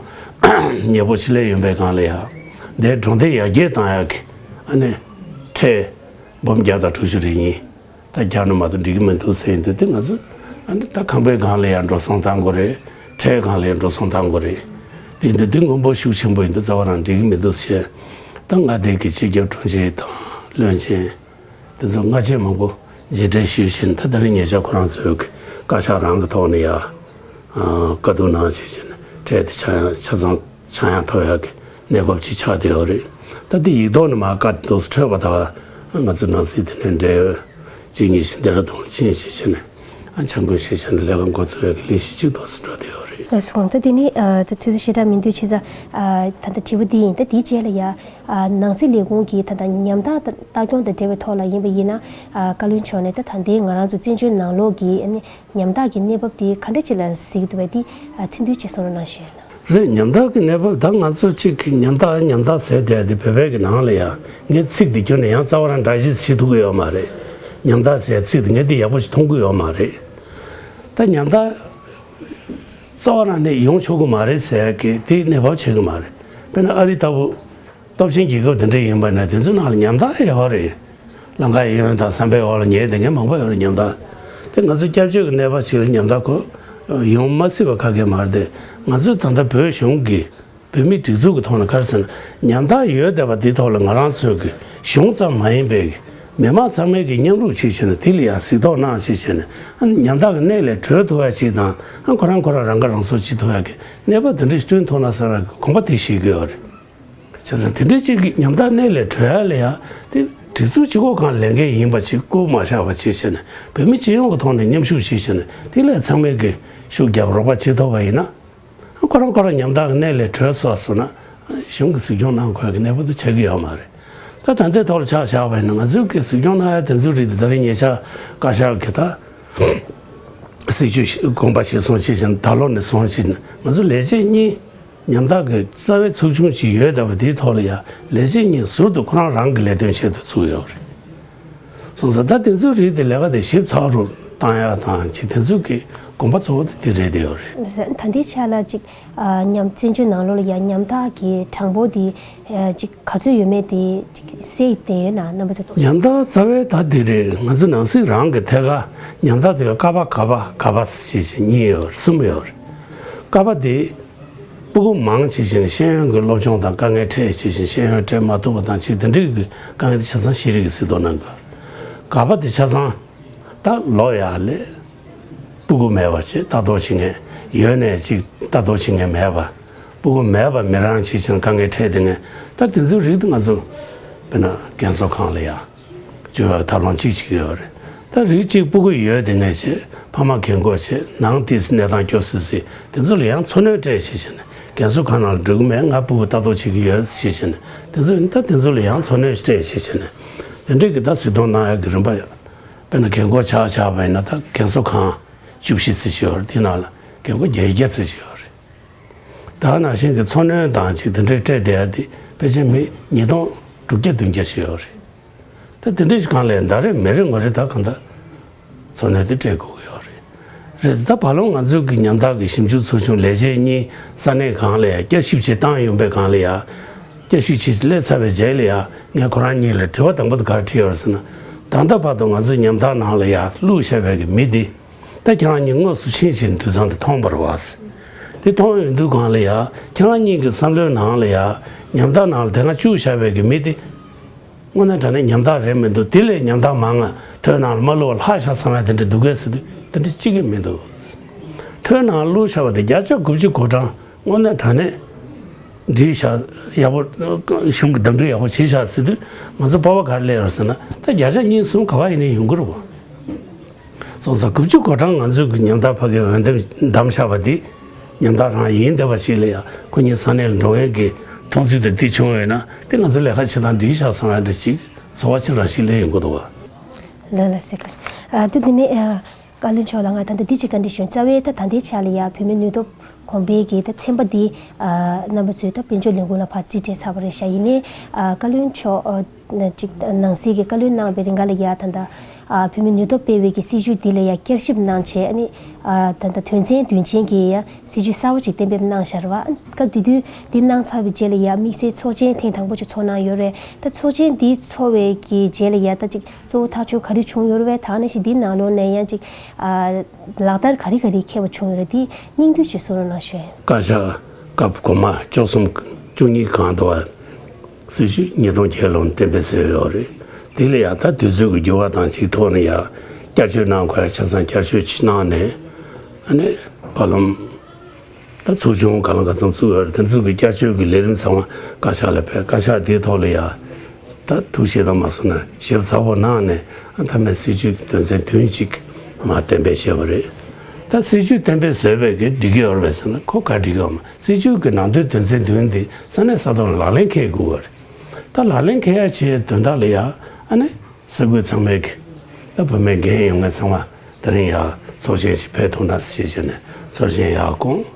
ཉེ་པོ་ཕྱི་ལས་ཡོང་པའི་སྒང་ལ་ཡ། འདིའི་གྲོང་སྡེ་ཡར་རྒྱས་བཏང་ཡག་གི་ཨ་ནི་ཁྲལ་འབུམ་བརྒྱ་དང་དྲུག་ཅུ་རེ་གཉིས། ད་རྒྱག་ན་མ་གཏོགས་འགྲིག་གི་མི་འདུག་ཟེར་ཡིན་དུས། དེ་ང་ཚོ་ཨ་ནི་ད་ཁང་པའི་སྒང་ལ་ཡང་འགྲོ་སོང་བཏང་དགོས་རེད། ཁྲལ་སྒང་ལ་ཡང་འགྲོ་སོང་བཏང་དགོས་རེད། དེ་འདི་དེ་དངོས་པོ་ཤུགས་ཆེན་པོ་ཡིན་དུས་རྩ་བ་རང་འགྲིག་གི་མི་འདུག་ཟེར། ད་མངའ་སྡེ་གི་སྤྱི་ཁྱབ་དྲུང་ཆེ་དང་བློན་ཆེན་དེ་ཚོ་སྔ་རྗེས་མང་པོ་མཇལ་འཕྲད་ཞུས་ཕྱིན། ད་དེ་རིང་ཉེ་ཆར་ཁོ་རང་ཚོའི་གི་བཀའ་ཤག་རང་གི་ཐོག་ནས་ཡ་བཀའ་བསྡུར་གནང་བྱས་ཕྱིན། ཁྲལ་དེ་ཆ་ཡང་ཆ་ཚང་ཆག་ཡང་ཐོབ་ཡག་གི་གནས་བབ་ཅིག་ཆགས་བསྡད་ཡོད་རེད། ད་དེ་ཡིག་ཐོག་ནས་མར་བཀའ་འདུག་སེ་འཕྲོད་པ་དང་། ང་ཚོ་ནང་སྲིད་དེ་ནས་འབྲེལ་ཡོད་གཅིག་གཉིས་ཤིག་ལྡེ་ར་ལྡུན་ལ་ཕྱིན་ཞེས་བྱས་ནས། ཨ་འཆར་འགོད་བྱས་བྱས་ནས་ལས་ཀ་འགོ་ཚུགས་ཡག་གི་ལས་གཞི་གཅིག་ཏུ་འགྲོ་བསྡད་ཡོད་རེད། ལགས་སོ། ད་དེ་ནི་ཨ་ད་དུས་ཚོད་ཞེ་དྲག་མི་འདུག་བྱས་ཙང་། ཨ་ད་ལྟ་དྲི་བ་འདི་ཡིན། ད་དེའི་རྗེས་ལ་ཡ་ཨ་ནང་སྲིད་ལས་ཁུངས་ཀྱིས་ད་ལྟ་ཉམ་ཐག་ལྟ་སྐྱོང་དང་འབྲེལ་བའི་ཐོག་ལ་ཡིན་པ་ཡིན་ན། ཨ་བཀའ་བློན་མཆོག་ནས་ད་ད་ལྟའི་ང་རང་ཚོ་བཙན་བྱོལ་ནང་ལོགས་ཀྱི་ཨ་ནི་ཉམ་ཐག་གི་གནས་བབ་དེ་ག་འདྲ་ཅིག་ལ་གཟིགས་འདུག་པས། དེ་ཨ་ཐུང་ཐུང་ཅིག་གསུང་རོགས་གནང་ཞུ་ཡ་ཡིན། རེད། ཉམ་ཐག་གི་གནས་བབ། ད་ང་ཚོ་གཅིག་གིས་ཉམ་ཐག་ཉམ་ཐག་ཟེར་བསྡད་དེ། བོད་པའི་གི་ནང་ལ་ཡ་ངས་ཚིག་འདི་ཁྱོན་ནས་ཡང་རྩ་བ་རང་འདྲ་ཞིག་བྱེད་ཐུབ་ཀྱི་ཡོད་མ་རེད། ཉམ་ཐག་ཟེར་ཚིག་འདི་ངས་འདི་ཡག་པོ་ཞིག་མཐོང་གི་ཡོད་མ་རེད། ད་ཉམ་ཐག་རྩ་བ་རང་ནས་ཡོང་ཆོག་གི་མ་རེད་ཟེར་གི་དེ་གནས་བབ་ཆགས་ཀྱི་མ་རེད། དཔེར་ན་ཨ་རི་ལྟ་བུ་སྟོབས་ཆེན་རྒྱལ་ཁབ་དེ་འདྲ་ཡིན་པ་ན། དེ་ཚོའི་ནང་ལ་ཉམ་ཐག་ཡོད་རེད། ལམ་ཁ་གཡས་གཡོན་དང་ཟམ་པའི་འོག་ལ་ཉལ་བསྡད་མཁན་མང་པོ་ཡོད་རེད། ཉམ་ཐག་དེ་ང་ཚོ་སྐྱབས་བཅོལ་གྱི་གནས་བབ་ཞིག་ལ་ཉམ་ཐག་ཁོ་ཡོང་མ་སྲིད་པ་ག་གེ་མ་རེད་དེ། ང་ཚོས་ད་ལྟ་བོད་གཞུང་གིས་བོད་མིའི་སྒྲིག་འཛུགས་ཀྱི་ཐོག་ནས་ག་རེ་ཟེར་ན། ཉམ་ཐག་ཡོད་བསྡད་པ་འདིའི་ཐོག་ལ་ང་རང་ཚོའི་གི་གཞུང་ཙམ་མ་ཡིན་པའི་གི་མི་མང་ཚང་མས་གི་མཉམ་རུབ་བྱེད་བྱས་ནས། དེ་ལ་ཡང་གཟིགས་རྟོག་གནང་བྱེད་བྱས་ནས། ཨ་ནི་ཉམ་ཐག་གི་གནས་ལས་གྲོལ་ཐུབ་པ་ཞིག་དང་། ཨ་ཁོ་རང་ཁོ་རང་རང་ཁ་རང་གསོ་བྱེད་ཐུབ་ཡག་གི་གནས་བབ་དེ་འདྲ་ཞིག་བསྐྲུན་ཐུབ་ན་བསམ་ཡག་གི་དགོངས་པ་དེ་བཞེས་ཀྱི་ཡོད་རེད། བྱས་ཙང་དེ་འདྲའི་ཅིག་གི་ཉམ་ཐག་གནས་ལས་གྲོལ་ཡ་ལ་ཡ་དེ་སྒྲིག་འཛུགས་སྤྱི་ཁོག་སྒང་ལས་འགན་ཡིན་པ་ཅིག་བཀོད་མ་བཞག་པ་བྱས་བྱས་ནས། བོད་མི་སྤྱི་ཡོངས་ཀྱི་ཐོག་ནས་མཉམ་ཞུགས་བྱས་བྱས་ནས། དེ་ལ་ཚང་མས་ཀྱི་ཤུགས་རྒྱབ་རོགས་པ་བྱེད་ཐུབ་པ་ཡིན་ན། ཁོ་རང་ཁོ་རང་ཉམ་ཐག་གི་གནས་ལས་གྲོལ་སོང་སོང་ན། གཞུང་གིས་གཟིགས་སྐྱོང་གནང་དགོས་ཀྱི་གནས་བབ་དེ་ཆགས་ཀྱི་ཡོད་མ་རེད། ད་ད་ལྟའི་ཐོག་ལ་ཆ་བཞག་པ་ཡིན་ན། ང་ཚོས་ཀྱི་གཟིགས་སྐྱོང་གནང་ཡ་དེ་ཚོའི་རིགས་དེ་ད་རིང་ཉེ་ཆར་བཀའ་ཤག་གིས་ད་སྲིད་བྱུས་དགོངས་པ་བཞེས་སོང་བྱས་བྱས་ནས། ད་ལོ་ནས་བཟུང་བྱས་ནས་ང་ཚོ་ལས་བྱེད་གཉིས། ཉམ་ཐག་གི་རྩ་བའི་ཚོགས་ཆུང་ཅིག་ཡོད་བསྡད་པ་དེའི་ཐོག་ལ་ཡ་ལས་བྱེད་གཉིས་ཟུར་དུ་ཁོ་རང་རང་གི་ལས་དོན་ཆེད་དུ་བཙུགས་ཡོད་རེད། སོང་ཙང་ད་དེ་ཚོའི་རིགས་དེ་ལས་ཀ་དེ་ཞིབ་ཚགས་རུ་བཏང་ཡག་དང་ཅིག། དེ་ཚོའི་གི་དགོངས་པ་གཙོ་བོ་དེ་དེ་རེད་བསྡད་ཡོད་རེད། ད་ལྟའི་ཆ་ལ་ཅིག་ཨ་ཉམ་བཙན་བྱོལ་ནང་ལོགས་ལ་ཡ་ཉམ་ཐག་གི་གྲངས་འབོར་དེ་ཨ་ཅིག་ག་ཚོད་ཡོད་མེད་དེ་ཅིག་གསལ་བསྡད་ཡོད་ན། རྣམ་པ་ཚོ། ཉམ་ཐག་རྩ་བའི་ད་དེ་རེད། ང་ཚོ་ནང་སྲིད་རང་གི་ཐད་ཀར་ཉམ་ཐག་དེ་ཀ་བ་ག་བ་ག་བ་ཞེས་བྱས་གཉིས་ཡོད་རེད། གསུམ་ཡོད་རེད། ཀ་བ་དེ་སྤུ་གུ་མང་ཆེ་ཞིག་ཤེས་ཡོན་གྱི་སློབ་སྦྱོང་དང་དཀའ་ངལ་འཕྲད་ཆེ་ཞིང་། ཤེས་ཡོན་སྤྲད་མ་ཐུབ་པ་དང་ཅིག་དེ་འདྲའི་གི་དཀའ་ངལ་དེ་ཆ་ཚང་ཤེས་རིག་གིས་གཟིགས་རྟོག་གནང་དགོས། ག་བ་དེ་ཆ་ཚང་ད་ལོ་ཡག་ལས་སྤུ་གུ་མེད་པ་ཅིག་ལྟ་རྟོག་བྱེད་མཁན། ཡོད་ནའི་ཅིག་ལྟ་རྟོག་བྱེད་མཁན་མེད་པ། སྤུ་གུ་མེད་པ་མི་རང་ཆེ་ཞིང་དཀའ་ངལ་འཕྲད་བསྡད་མཁན། ད་དེ་ཚོའི་རིགས་དེ་ང་ཚོ་དཔེར་ན་རྒན་གསོ་ཁང་ལ་ཡ་བཅུག་ཡག་ཐབས་ལམ་གཅིག་བྱེད་ཀྱི་ཡོད་རེད། ད་རིགས་གཅིག་སྤུ་གུ་ཡོད་དེ་ངས་བྱས། ཕ་མ་རྒན་གོག་བྱས། ནང་དེ་གནས་སྟངས་སྐྱོ་སི་སི། དེ་ཚོ་ལ་ཡང་འཚོ་སྣོན་སྤྲད་བྱས་བྱས་ནས། རྒན་གསོ་ཁང་ནང་ལ་འགྲོ་གི་མེད། ང་སྤུ་གུ་ལྟ་རྟོག་བྱེད་ཀྱི་ཡོད་ཞེས་བྱས་ནས། དེ་ཚོ་ཡིན་ད་དེ་ཚོ་ལ་ཡང་འཚོ་སྣོན་སྤྲད་བྱས་བྱས་ནས། དེ་འདྲས་ཀྱི་ད་གཟིགས་རྟོག་གནང་ཡག་གི་རིམ་པ་ཡོད། དཔེར་ན་རྒན་གོག་ཆ་བཞག་པ་ཡིན་ན། ད་རྒན་གསོ་ཁང་བཅུ་བཞི་ཙམ་ཞིག་ཡོད་རེད། དེ་ནང་ལ་རྒན་གོག་བརྒྱད་བརྒྱ་ཙམ་ཞིག་ཡོད་རེད། ད་ནང་བཞིན་གྱི་འཚོ་སྣོན་དང་ཅིག་དེ་འདྲས་སྤྲད་བསྡད་ཡ་དེ་ཕལ་ཆེར་མི་ཉིས་སྟོང་དྲུག་བརྒྱ་བདུན་བརྒྱ་ཞིག་ཡོད་རེད། ད་དེ་འདྲས་ཞིག་གང་ལས་ཟླ་རེ་མི་རེ་ངོ་རེ་ད་གང་ལྟར་འཚོ་སྣོན་དེ་སྤྲད་དགོས་ཀྱི་ཡོད་རེད། རེད། ད་བར་ལོ་ང་ཚོའི་གི་ཉམ་ཐག་གི་ཞིབ་འཇུག་ཚོགས་ཆུང་ལས་བྱེད་གཉིས་ས་གནས་གང་ལ་ཡ་བསྐྱར་ཞིབ་བྱེད་བཏང་ཡོང་པའི་སྒང་ལ་ཡ། བསྐྱར་ཞིབ་བྱེད་སླེབས་ཚར་བའི་རྗེས་ལ་ཡ། ངས་ཁོ་རང་གཉིས་ལ་དྲི་བ་དང་པོ་དེ་ག་རེ་དྲིས་ཡོད་རེད་ཟེར་ན། ད་ལྟ་བར་དུ་ང་ཚོའི་ཉམ་ཐག་ནང་ལ་ཡ་བླུགས་བཞག་པའི་གི་མི་འདི། ད་ཁྱེད་རང་གཉིས་དངོས་སུ་ཕྱིན་ཕྱིན་དུས་ཚང་དེ་མཐོང་བ་རེད་བ། དེ་མཐོང་ཡོང་དུས་སྒང་ལ་ཡ། ཁྱེད་རང་གཉིས་ཀྱི་བསམ་བློའི་ནང་ལ་ཡ། ཉམ་ཐག་ནང་ལ་དེ་སྔ་བཅུག་བཞག་པའི་གི་མི་དེ། དངོས་གནས་དྲང་གནས་ཉམ་ཐག་རེད་མི་འདུག་དེ་ལས་ཉམ་ཐག་མང་ང་ཐོན་ནང་ལ་མ་བླུགས་པ་ལྷག་ཤག་བསམ་ཡ་དེ་འདྲ་འདུག་གས་ཟེར་དུས། དེ་འདྲ་གཅིག་གིས་མི་འདུག་ཐོན་ནང་བླུགས་བཞག་པ་དེ་བརྒྱ་ཆ་དགུ་བཅུ་གོ་གྲངས་དངོས་གནས་དྲང་གནས་འགྲིག་ཤག་ཡག་པོ། གཞུང་གི་འདེམས་སྒྲུག་ཡག་པོ་བྱས་ཤག་ཟེར་དུས། ང་ཚོ་སྤོབས་པ་ག་རེ་སླེབས་ཡོད་ཟེར་ན། ད་བརྒྱ་ཆ་གཉིས་གསུམ་ག་པར་ཡིན་ནའི་ཡོང་གི་རེད་བ། སོང་ཙང་དགུ་བཅུ་གོ་གྲངས་ང་ཚོའི་གི་ཉམ་ཐག་ཕ་གིའི་འོས་འདེམས་བདམས་བཞག་པ་འདི་ཉམ་ཐག་རང་ཡིན་བསྡད་པ་ཞིག་ལ་ཡ། ཁོ་གཉིས་ས་གནས་ལ་འགྲོ་མཁན་གྱི་མཐོང་ཚུལ་དེ་འདི་བྱུང་བས་ན། དེ་ང་ཚོ་ལས་ཀ་བྱེད་སྟངས་འགྲིག་ཤག་བསམ་ཡ་འདྲ་ཞིག་ཚོར་བ་ཅིག་རང་ཞིག་སླེབས་ཡོང་གི་འདུག་བ། ལགས་ལགས་སེ། ཨ་དེ་དེ་ནས་ཨ་བཀའ་བློན་མཆོག་ལ་ང་ད་ལྟ་འདི་གཅིག་བཀའ་འདྲི་ཞུ། རྩ་བའི་ད་ད་ལྟའི་ཆ་ལ་ཡ་བོད་མིའི་ནུས་སྟོབས་གོང་འཕེལ་གྱི་ད་ཚན་པ་འདི་ཨ་རྣམ་པ་ཚོས་ད་དཔལ་འབྱོར་ལས་ཁུངས་ལ་ཕར་རྩིས་སྤྲད་ཚར་བ་རེད་ཤག་ཡིན་ནའི་ཨ་བཀའ་བློན་མཆོག་ཨ། ཅིག་ནང་སྲིད་ཀྱི་བཀའ་བློན་གནང་བའི་རིང་ག་ལ་ཡ་ད་ལྟ་ཨ་བོད་མིའི་ནུས་སྟོབས་སྤེལ་བའི་གི་སྲིད་བྱུས་འདི་ལ་ཡ་བསྐྱར་ཞིབ་གནང་བྱས། ཨ་ནི་ཨ་ད་ལྟ་དོན་ཚན་བདུན་ཅན་གྱི་ཡ་སྲིད་བྱུས་གསར་བ་ཅིག་གཏན་འབེབས་གནང་བཞག་རེད་བ། སྐབས་དེ་དུས་འདི་གནང་ཚར་བའི་རྗེས་ལ་ཡ་དམིགས་བསལ་ཚོགས་ཆེན་ཐེངས་དང་པོ་ཅིག་ཚོགས་གནང་ཡོད་རེད། ད་ཚོགས་ཆེན་འདི་ཚོགས་བའི་གི་རྗེས་ལ་ཡ་ད་ཅིག་གཙོ་བོ་ཐག་གཅོད་ག་རེ་བྱུང་ཡོད་རེད་བས། ད་ནང་བཞིན་འདི་ནང་ལོགས་ནས་ཡང་ཅིག་ཨ་ལག་བསྟར་ག་རེ་ག་རེ་འཁེལ་བ་བྱུང་ཡོད་རེད། འདི་སྙིང་བསྡུས་ཅིག་གསུང་རོགས་གནང་ཞུ། བཀའ་ཤག་སྐབས་གོང་མ་བཅུ་གསུམ་བཅུ་གཉིས་གང་དུ་བ་སྲིད་བྱུས་ཉིས་སྟོང་བརྒྱད་ལོར་གཏན་འབེབས་བཟོས་ཡོད་རེད། དེ་ལ་ཡང་ད་དུས་ཚོད་ཀྱི་འགྱུར་བ་དང་གཅིག་ཐོག་ནས་ཡང་བསྐྱར་བཅོས་གནང་དགོས་ཡ་ཆ་ཚང་བསྐྱར་བཅོས་ཅིག་གནང་ནས། ཨ་ནི་བར་ལམ་ད་ཚོགས་ཆུང་གང་ལ་ག་ཚང་བཙུགས་ཡོད་རེད། དེ་ཚོ་གི་བསྐྱར་བཅོས་ཀྱི་ལས་རིམ་ཚང་མ་བཀའ་ཤག་ལ་ཕེབས། བཀའ་ཤག་དེའི་ཐོག་ལ་ཡང་ད་ཐུགས་ཞིབ་དང་མ་སོང་ན་ཞིབ་ཚགས་པོ་གནང་ནས། ཨ་མཐའ་མའི་སྲིད་བྱུས་ཀྱི་དོན་ཚན་བདུན་ཅིག་མར་གཏན་འབེབས་བྱས་པ་རེད། ད་སྲིད་བྱུས་གཏན་འབེབས་བཟོས་པའི་གི་འགྲིག་གི་ཡོད་རེད་པས་ཟེར་ན་ཁོ་ག་འགྲིག་གི་ཡོད་མ། སྲིད་བྱུས་ཀྱི་ནང་དོན་དོན་ཚན་བདུན་འདི་ས་གནས་ས་ཐོག་ལ་ལག་ལེན་འཁེལ་དགོས་པ་རེད། ད་ལག་ལེན་འཁེལ་ཡ་ཆེད་དོན་དག་ལ་ཡ་ཨ་ནི་ས་ཁུལ་ཚང་མའི་གི་ད་བུད་མེད་འགན་ཡོད་མཁན་ཚང་མ་དེ་རིང་ཡ་ཚོགས་ཆེན་ཞིག་ཕེབས་ཐུབ་ན་ཞེས་བྱས་ནས་ཚོགས་ཆེན་ཡར་བསྐོང་།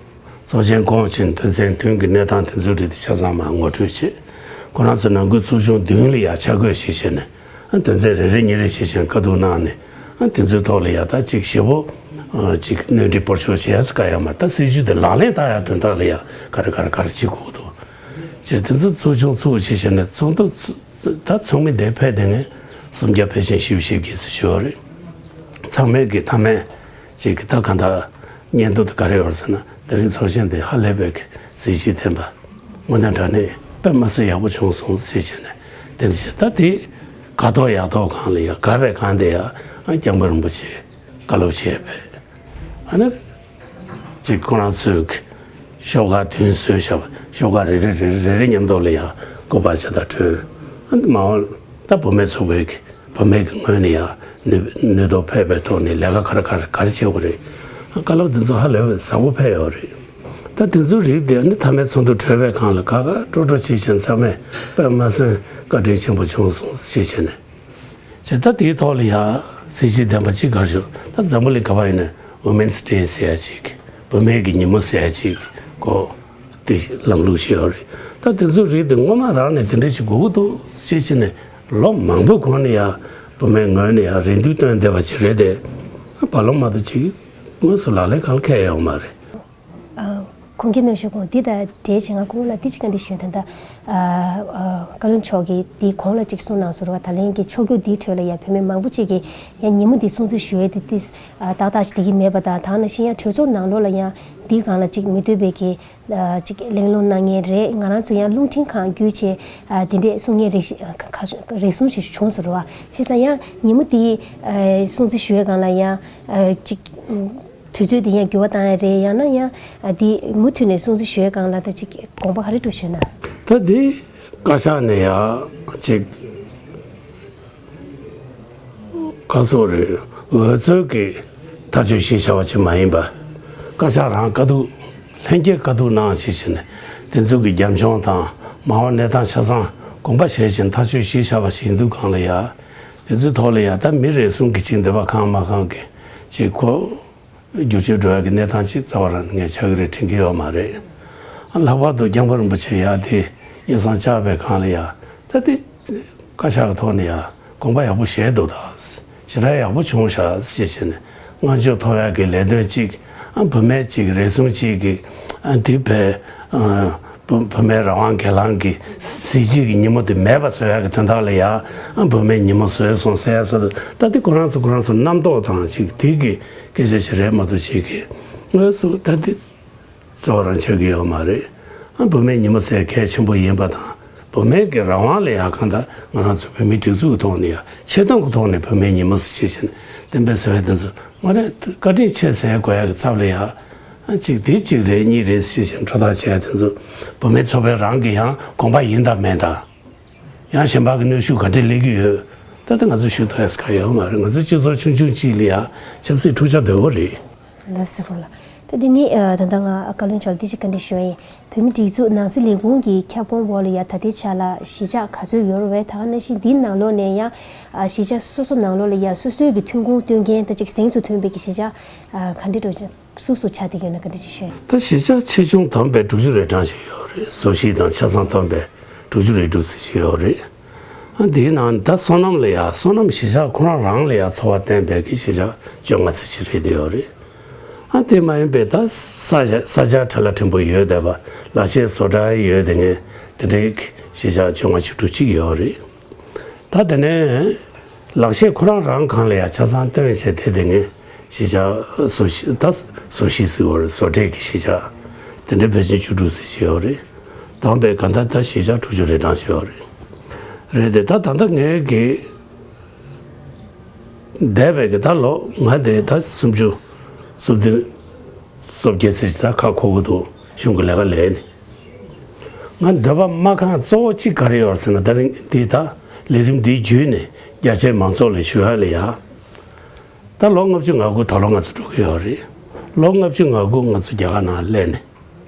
ཚོགས་ཆེན་བསྐོང་ཕྱིན་དོན་ཚན་བདུན་གྱི་གནས་སྟངས་དེ་ཚོའི་རིགས་དེ་ཆ་ཚང་མར་ངོ་སྤྲོད་བྱས། ཁོ་རང་ཚོ་ནང་ཁུལ་ཚོགས་ཆུང་བདུན་ལ་ཡ་ཆ་བགོས་ཞེས་བྱས་ནས། ཨ་དོན་ཚན་རེ་རེ་གཉིས་རེ་ཞེས་བྱས་ནས་བཀའ་བསྡུར་གནང་ནས། ཨ་དེ་ཚོའི་ཐོག་ལ་ཡ་ད་ཅིག་ཞེ་པོ་ཨ་ཅིག་སྣོན་འཕྲི་སྤོར་ཆོག་བྱེད་ཡ་ཟེར་ག་ཡ་མ་རེད། ད་སྲིད་བྱུས་དེ་ལག་ལེན་བསྟར་ཡ་དོན་དག་ལ་ཡ་ག་རེ་ག་རེ་ག་རེ་བྱེད་དགོས་འདུག་ཅེས་དེ་ཚོ་ཚོགས་ཆུང་ཚུགས་བྱས་བྱས་ནས་ཚོགས་འདུ་ཚུགས། ད་ཚོགས་མི་དེ་ཕེབས་དེ་ངས་སུམ་བརྒྱ་ཕལ་ཆེར་བཞི་བཅུ་ཞེ་བརྒྱད་ཙམ་ཞིག་ཡོད་རེད། ཚང་མས་ཀྱི་མཐའ་མའི་ཅིག་གི་ད་ག་འདྲ་སྙན་ཐོ་དེ་ག་རེ་ཡོད་རེད་ཟེར་ན། དེ་རིང་ཚོགས་ཆེན་དེ་ཧ་ལས་པའི་གཟི་བརྗིད་ལྡན་པ། དངོས་གནས་དྲང་གནས་དཔེ་མ་སྲིད་ཡག་པོ་བྱུང་སོང་ཟེར་བྱས་ནས་དེ་འདྲ་བྱས། ད་དེ་དགའ་ཐོག་ཡག་ཐོག་སྒང་ལ་ཡ་དགའ་བའི་སྒང་དེ་ཡ་ཨ་སྐྱབས་མགོན་རིན་པོ་ཆེ་བཀའ་སློབ་བྱས་པས། ཨ་ནི་ཅིག་ཁོ་རང་ཚོས་ཤོག་ཁག་བདུན་བཟོས་བཞག་པ། ཤོག་ཁག་རེ་རེ་རེ་རེ་རེ་མཉམ་དུ་ལ་ཡ་སྐུ་པར་ཞིག་ད་བྲིས། ཨ་ནི་མ་འོངས་ད་བུད་མེད་ཚོགས་པའི་བུད་མེད་ཀྱི་ངོས་ནས་ཡང་ནུས་ནུས་སྟོབས་ཕེབས་པའི་ཐོག་ནས་ལས་ཀ་ག་རེ་ག་རེ་ག་རེ་བྱེད་དགོས་རེད། བཀའ་སློབ་འདི་ཚོ་ཧ་ལས་པའི་ཟབ་པོ་ཕེབས་ཡོད་རེད། ད་དེ་ཚོའི་རིགས་དེ་ནི་མཐའ་མའི་ཚོགས་འདུ་གྲོལ་བའི་སྒང་ལ་དགའ་དགའ་སྤྲོ་སྤྲོ་བྱེད་བཞིན་ཚང་མས་དཔེ་མ་སྲིད་བཀའ་དྲིན་ཆེན་པོ་བྱུང་སོང་ཞེས་བྱས་ནས། བྱས་ད་དེའི་ཐོག་ལ་ཡང་གཟི་བརྗིད་ལྡན་པ་གཅིག་ག་རེ་ཞུ། ད་འཛམ་བུ་གླིང་ག་པར་ཡིན་ན་Women's Day ཟེར་ཡ་ཅིག་བུད་མེད་ཀྱི་ཉིན་མོ་ཟེར་ཡ་ཅིག་གོ་དེ་ལམ་ལུགས་ཤིག་ཡོད་རེད། ད་དེ་ཚོའི་རིགས་དེ་སྔོན་མ་རང་ནས་དེ་འདྲ་ཞིག་དགོས་ཀྱི་འདུག་ཅེས་བྱས་ནས་ལོ་མང་པོའི་གོང་ནས་ཡང་བུད་མེད་ངོས་ནས་ཡང་རེ་འདུན་བཏོན་བསྡད་པ་ཞིག་རེད་དེ། བར་ལམ་མ་གཏོགས་ཅིག་དངོས་སུ་ལག་ལེན་གང་འཁེལ་ཡོད་མ་རེད། ཨ། ཁུངས་སྐྱེལ་གནང་ཞུ་གོང་འདི་དང་འབྲེལ་བྱས་ང་སྐུ་ངོ་ལ་འདི་ཅིག་བཀའ་འདྲི་ཞུ་ཡ། ད་ལྟ་ཨ་ཨ་བཀའ་བློན་མཆོག་གིས་འདི་གོང་ལ་ཅིག་གསུངས་གནང་སོང་རེད་བ། ད་ལན་གྱི་ཕྱོགས་བསྒྱུར་འདིའི་ཁྲོད་ལ་ཡང་བུད་མེད་མང་པོ་ཅིག་གིས་ཡང་ཉིན་མོ་འདི་སྲུང་བརྩི་ཞུ་ཡས་འདི་ཏིས་ཨ་ཏག་ཏག་ཅིག་བསྡད་ཀྱི་མེད་པ་དང་། ད་ག་ནང་བཞིན་ཡང་གྲོས་ཚོགས་ནང་ལོགས་ལ་ཡང་འདིའི་སྒང་ལ་ཅིག་མི་འདོད་པའི་གི་ཨ་ཅིག་གླེང་སློང་གནང་མཁན་རེད། ང་རང་ཚོ་ཡང་རླུང་འཕྲིན་ཁང་བརྒྱུད་བྱས་ཨ་འདི་འདྲས་གསུང་མཁན་རེ་ཞིག་ཁ་ཁ་རེ་ཟུང་ཞིག་བྱུང་སོང་རེད་བ། བྱས་ཙང་ཡང་ཉིན་མོ་འདི་ཨ་སྲུང་བརྩི་ཞུ་ཡས་སྒང་ལ་ཡང་ཨ་ཅིག་དུས་ཚོད་དེ་ཡང་འགྱུར་བ་བཏང་ཡ་རེད། ཡང་ན་ཡང་ཨ་དེ་མུ་མཐུད་ནས་སྲུང་བརྩི་ཞུ་ཡའི་སྒང་ལ་ད་ཅིག་དགོངས་པ་ག་རེ་འགྲོ་ཞུས་ན། ད་དེ་བཀའ་ཤག་ནས་ཡང་ཅིག་ག་སོགས་རེད། འོས་ཚོད་ཀྱི་ཐག་གཅོད་བྱས་བཞག་པ་ཅིག་མ་ཡིན་པ། བཀའ་ཤག་རང་བཀའ་བསྡུར་ལྷན་རྒྱས་བཀའ་བསྡུར་གནང་བྱས་བྱས་ནས་དེ་ཚོ་གི་རྒྱབ་ལྗོངས་དང་མ་འོངས་གནས་སྟངས་ཆ་ཚང་དགོངས་པ་བཞེས་བཞིན་ཐག་གཅོད་བྱས་བཞག་པ་ཞིག་ཡིན་དུས་སྒང་ལ་ཡང་དེ་ཚོའི་ཐོག་ལ་ཡང་ད་མི་རེ་ཟུང་གི་ཅིག་འདོད་པ་གང་མ་གང་གི་ཅིག་གོ་བསྒྱུར་བཅོས་འགྲོ་ཡག་གི་གནས་སྟངས་ཅིག་རྩ་བ་རང་ངས་ཆགས་ཀྱི་རེད་དྲན་གྱི་ཡོད་མ་རེད། ཨ་ལྷག་པར་དུ་སྐྱབས་མགོན་རིན་པོ་ཆེ་ཡ་དེ་སྙན་སེང་བཅར་བའི་སྒང་ལ་ཡ་ད་དེ་བཀའ་ཤག་གི་ཐོག་ནས་ཡ་དགོངས་པ་ཡག་པོ་བཞེས་འདུག་ད་ཞེ་དྲག་ཡག་པོ་བྱུང་ཤག་ཅེས་བྱས་ནས་བསྔགས་བརྗོད་ཐོབ་ཡག་གི་ལས་དོན་ཅིག་ཨ་བུད་མེད་ཅིག་རེ་ཟུང་ཅིག་གི་ཨ་དེ་བས་ཨ། བུ་བུད་མེད་རང་དབང་སྒེར་ལངས་ཀྱི་གཟི་བརྗིད་ཀྱི་ཉིན་མོ་དེ་མེད་པ་བཟོ་ཡག་གི་དོན་དག་ལ་ཡ་བུད་མེད་ཉིན་མོ་བཟོས་སོང་ཟེར་ཡ་སོགས་ད་དེ་ཁོ་རང་ཚོ་ཁོ་རང་ཚོ་རྣམ་རྟོག་དང་ཅིག་དེ་གི་སྐད་ཆ་ཞིག་རེད་མ་གཏོགས་ཅིག་གི་དངོས་སུ་ད་དེ་རྩ་བ་རང་ཆགས་ཀྱི་ཡོད་མ་རེད། བུད་མེད་ཉིན་མོ་ཟེར་གལ་ཆེན་པོ་ཡིན་པ་དང་བུད་མེད་ཀྱི་རང་དབང་ལ་ཡ་གང་ལྟར་ང་རང་ཚོ་བོད་མིའི་སྒྲིག་འཛུགས་ཀྱི་ཐོག་ནས་ཡ་ཆེ་མཐོང་གི་ཐོག་ནས་བུད་མེད་ཉིན་མོ་ཟེར་བྱས་ནས་གཏན་འབེབས་བཟོ་ཡ་དེ་ཚོ་དངོས་གནས་བཀའ་དྲིན་ཆེ་ཟེར་དགོས་ཡ་གི་ཚབ་ལ་ཡ། གཅིག་དེ་གཅིག་རེད་གཉིས་རེད་ཞེས་བྱས་ཁྲོ་ཐག་བྱས་དེ་ཚོ་བུད་མེད་ཚོགས་པའི་རང་གི་ཡང་དགོངས་པ་ཡིན་དང་མིན་དང་། ཡང་གཞན་པ་གི་གནོན་ཤུགས་ག་འདྲས་སླེབས་ཀྱི་ཡོད། ད་ལྟ་ང་ཚོ་ཞུ་ཐུབ་ཡས་ག་ཡོད་མ་རེད། ང་ཚོ་སྤྱི་ཚོགས་ཆུང་ཆུང་གཅིག་ལ་ཡང་ཆབ་སྲིད་འཁྲུག་ཆ་དོད་པོ་རེད། ལགས་སོ་ལགས། ད་འདི་ནི་ད་ལྟ་ང་བཀའ་བློན་མཆོག་ལ་འདི་ཅིག་བཀའ་འདྲི་ཞུ་ཡ་ཡིན། བོད་མི་སྒྲིག་འཛུགས་ནང་སྲིད་ལས་ཁུངས་ཀྱི་ཁྱབ་ཁོངས་འོག་ལ་ཡ་ད་ལྟའི་ཆ་ལ་གཞིས་ཆགས་ག་ཚོད་ཡོད་རེད་བས། ད་ག་ནང་བཞིན་འདིའི་ནང་ལོགས་ནས་ཡང་གཞིས་ཆགས་སོ་སོ་ནང་ལོགས་ལ་ཡ་སོ་སོའི་གི་ཐོན་ཁུངས་སྟོན་མཁན་ད་ཅིག་གཟེངས་སུ་ཐོན་པའི་གི་གཞིས་ཆགས་ག་འདྲས་འགྲོ་སུ་སུ་ཆགས་བསྡད་ཡོད་ན་ག་འདྲ་ཅིག་ཤོད། ད་གཞིས་ཆགས་ཆེ་ཆུང་བསྡོམས་པས་དྲུག་ཅུ་རེ་གྲངས་ཤིག་ཡོད་རེད། བཟོ་གཞིས་དང་ཆ་ཚང་བསྡོམས་པས་དྲུག་ཅུ་རེ་དྲུག་ཙམ་ཞིག་ཡོད་རེད། ཨ་དེའི་ནང་ད་བསོད་ནམས་ལ་ཡ་བསོད་ནམས་གཞིས་ཆགས་ཁོ་རང་རང་ལ་ཡ་འཚོ་བ་བརྟེན་པའི་གི་གཞིས་ཆགས་བཅོ་ལྔ་ཙམ་ཞིག་རེད་དེ་ཡོད་རེད། ཨ་དེ་མ་ཡིན་པའི་ད་ས་ཆ་ས་ཆ་ཕྲ་ལ་ཕྲན་བུ་ཡོད་བསྡད་པ། ལག་ཤེས་བཟོ་གྲྭ་ཡོད་དེ་ངས་དེ་འདྲའི་གི་གཞིས་ཆགས་བཅོ་ལྔ་བཅུ་དྲུག་ཅིག་ཡོད་རེད། ད་དེ་ནས་ལག་ཤེས་ཁོ་རང་རང་སྒང་ལ་ཡ་ཆ་ཚང་བཏོན་བྱས་དེ་དེ་ངས་གཞིས་ཆགས་བཟོ་གཞི་ད་བཟོ་གཞི་ཟེར་བ་རེད། བཟོ་གྲྭའི་གི་གཞིས་ཆགས་དེ་འདྲ་ཕལ་ཆེར་བཅུ་དྲུག་ཙམ་ཞིག་ཡོད་རེད། དང་པའི་ག་ད་ད་གཞིས་ཆགས་དྲུག་ཅུ་རེ་གྲངས་ཤིག་ཡོད་རེད། རེད་དེ་ད་ད་ལྟ་ངའི་གི་འདས་པའི་གི་ད་ལོ་ང་དེ་ད་སུམ་ཅུ་སོ་བདུན་སོ་བརྒྱད་ཙམ་ཞིག་ད་ཁ་འཁོར་གི་འདུག་གཞུང་གི་ལས་ཀ་ལས་ནས། ང་འདོད་པ་མ་ཁེངས་གཙོ་བོ་གཅིག་ག་རེ་ཡོད་ཟེར་ན། ད་རིང་འདི་ད་ལས་རིམ་འདི་བརྒྱུད་ནས་རྒྱ་ཆེའི་མང་ཚོགས་ལ་ཞུ་ཡ་ལ་ཡ། ད་ལོ་ལྔ་བཅུ་ང་དགུ་ད་ལོ་ང་ཚོ་འགྲོ་གི་ཡོད་རེད། ལོ་ལྔ་བཅུ་ང་དགུ་ང་ཚོ་རྒྱ་གར་ནང་སླེབས་ནས་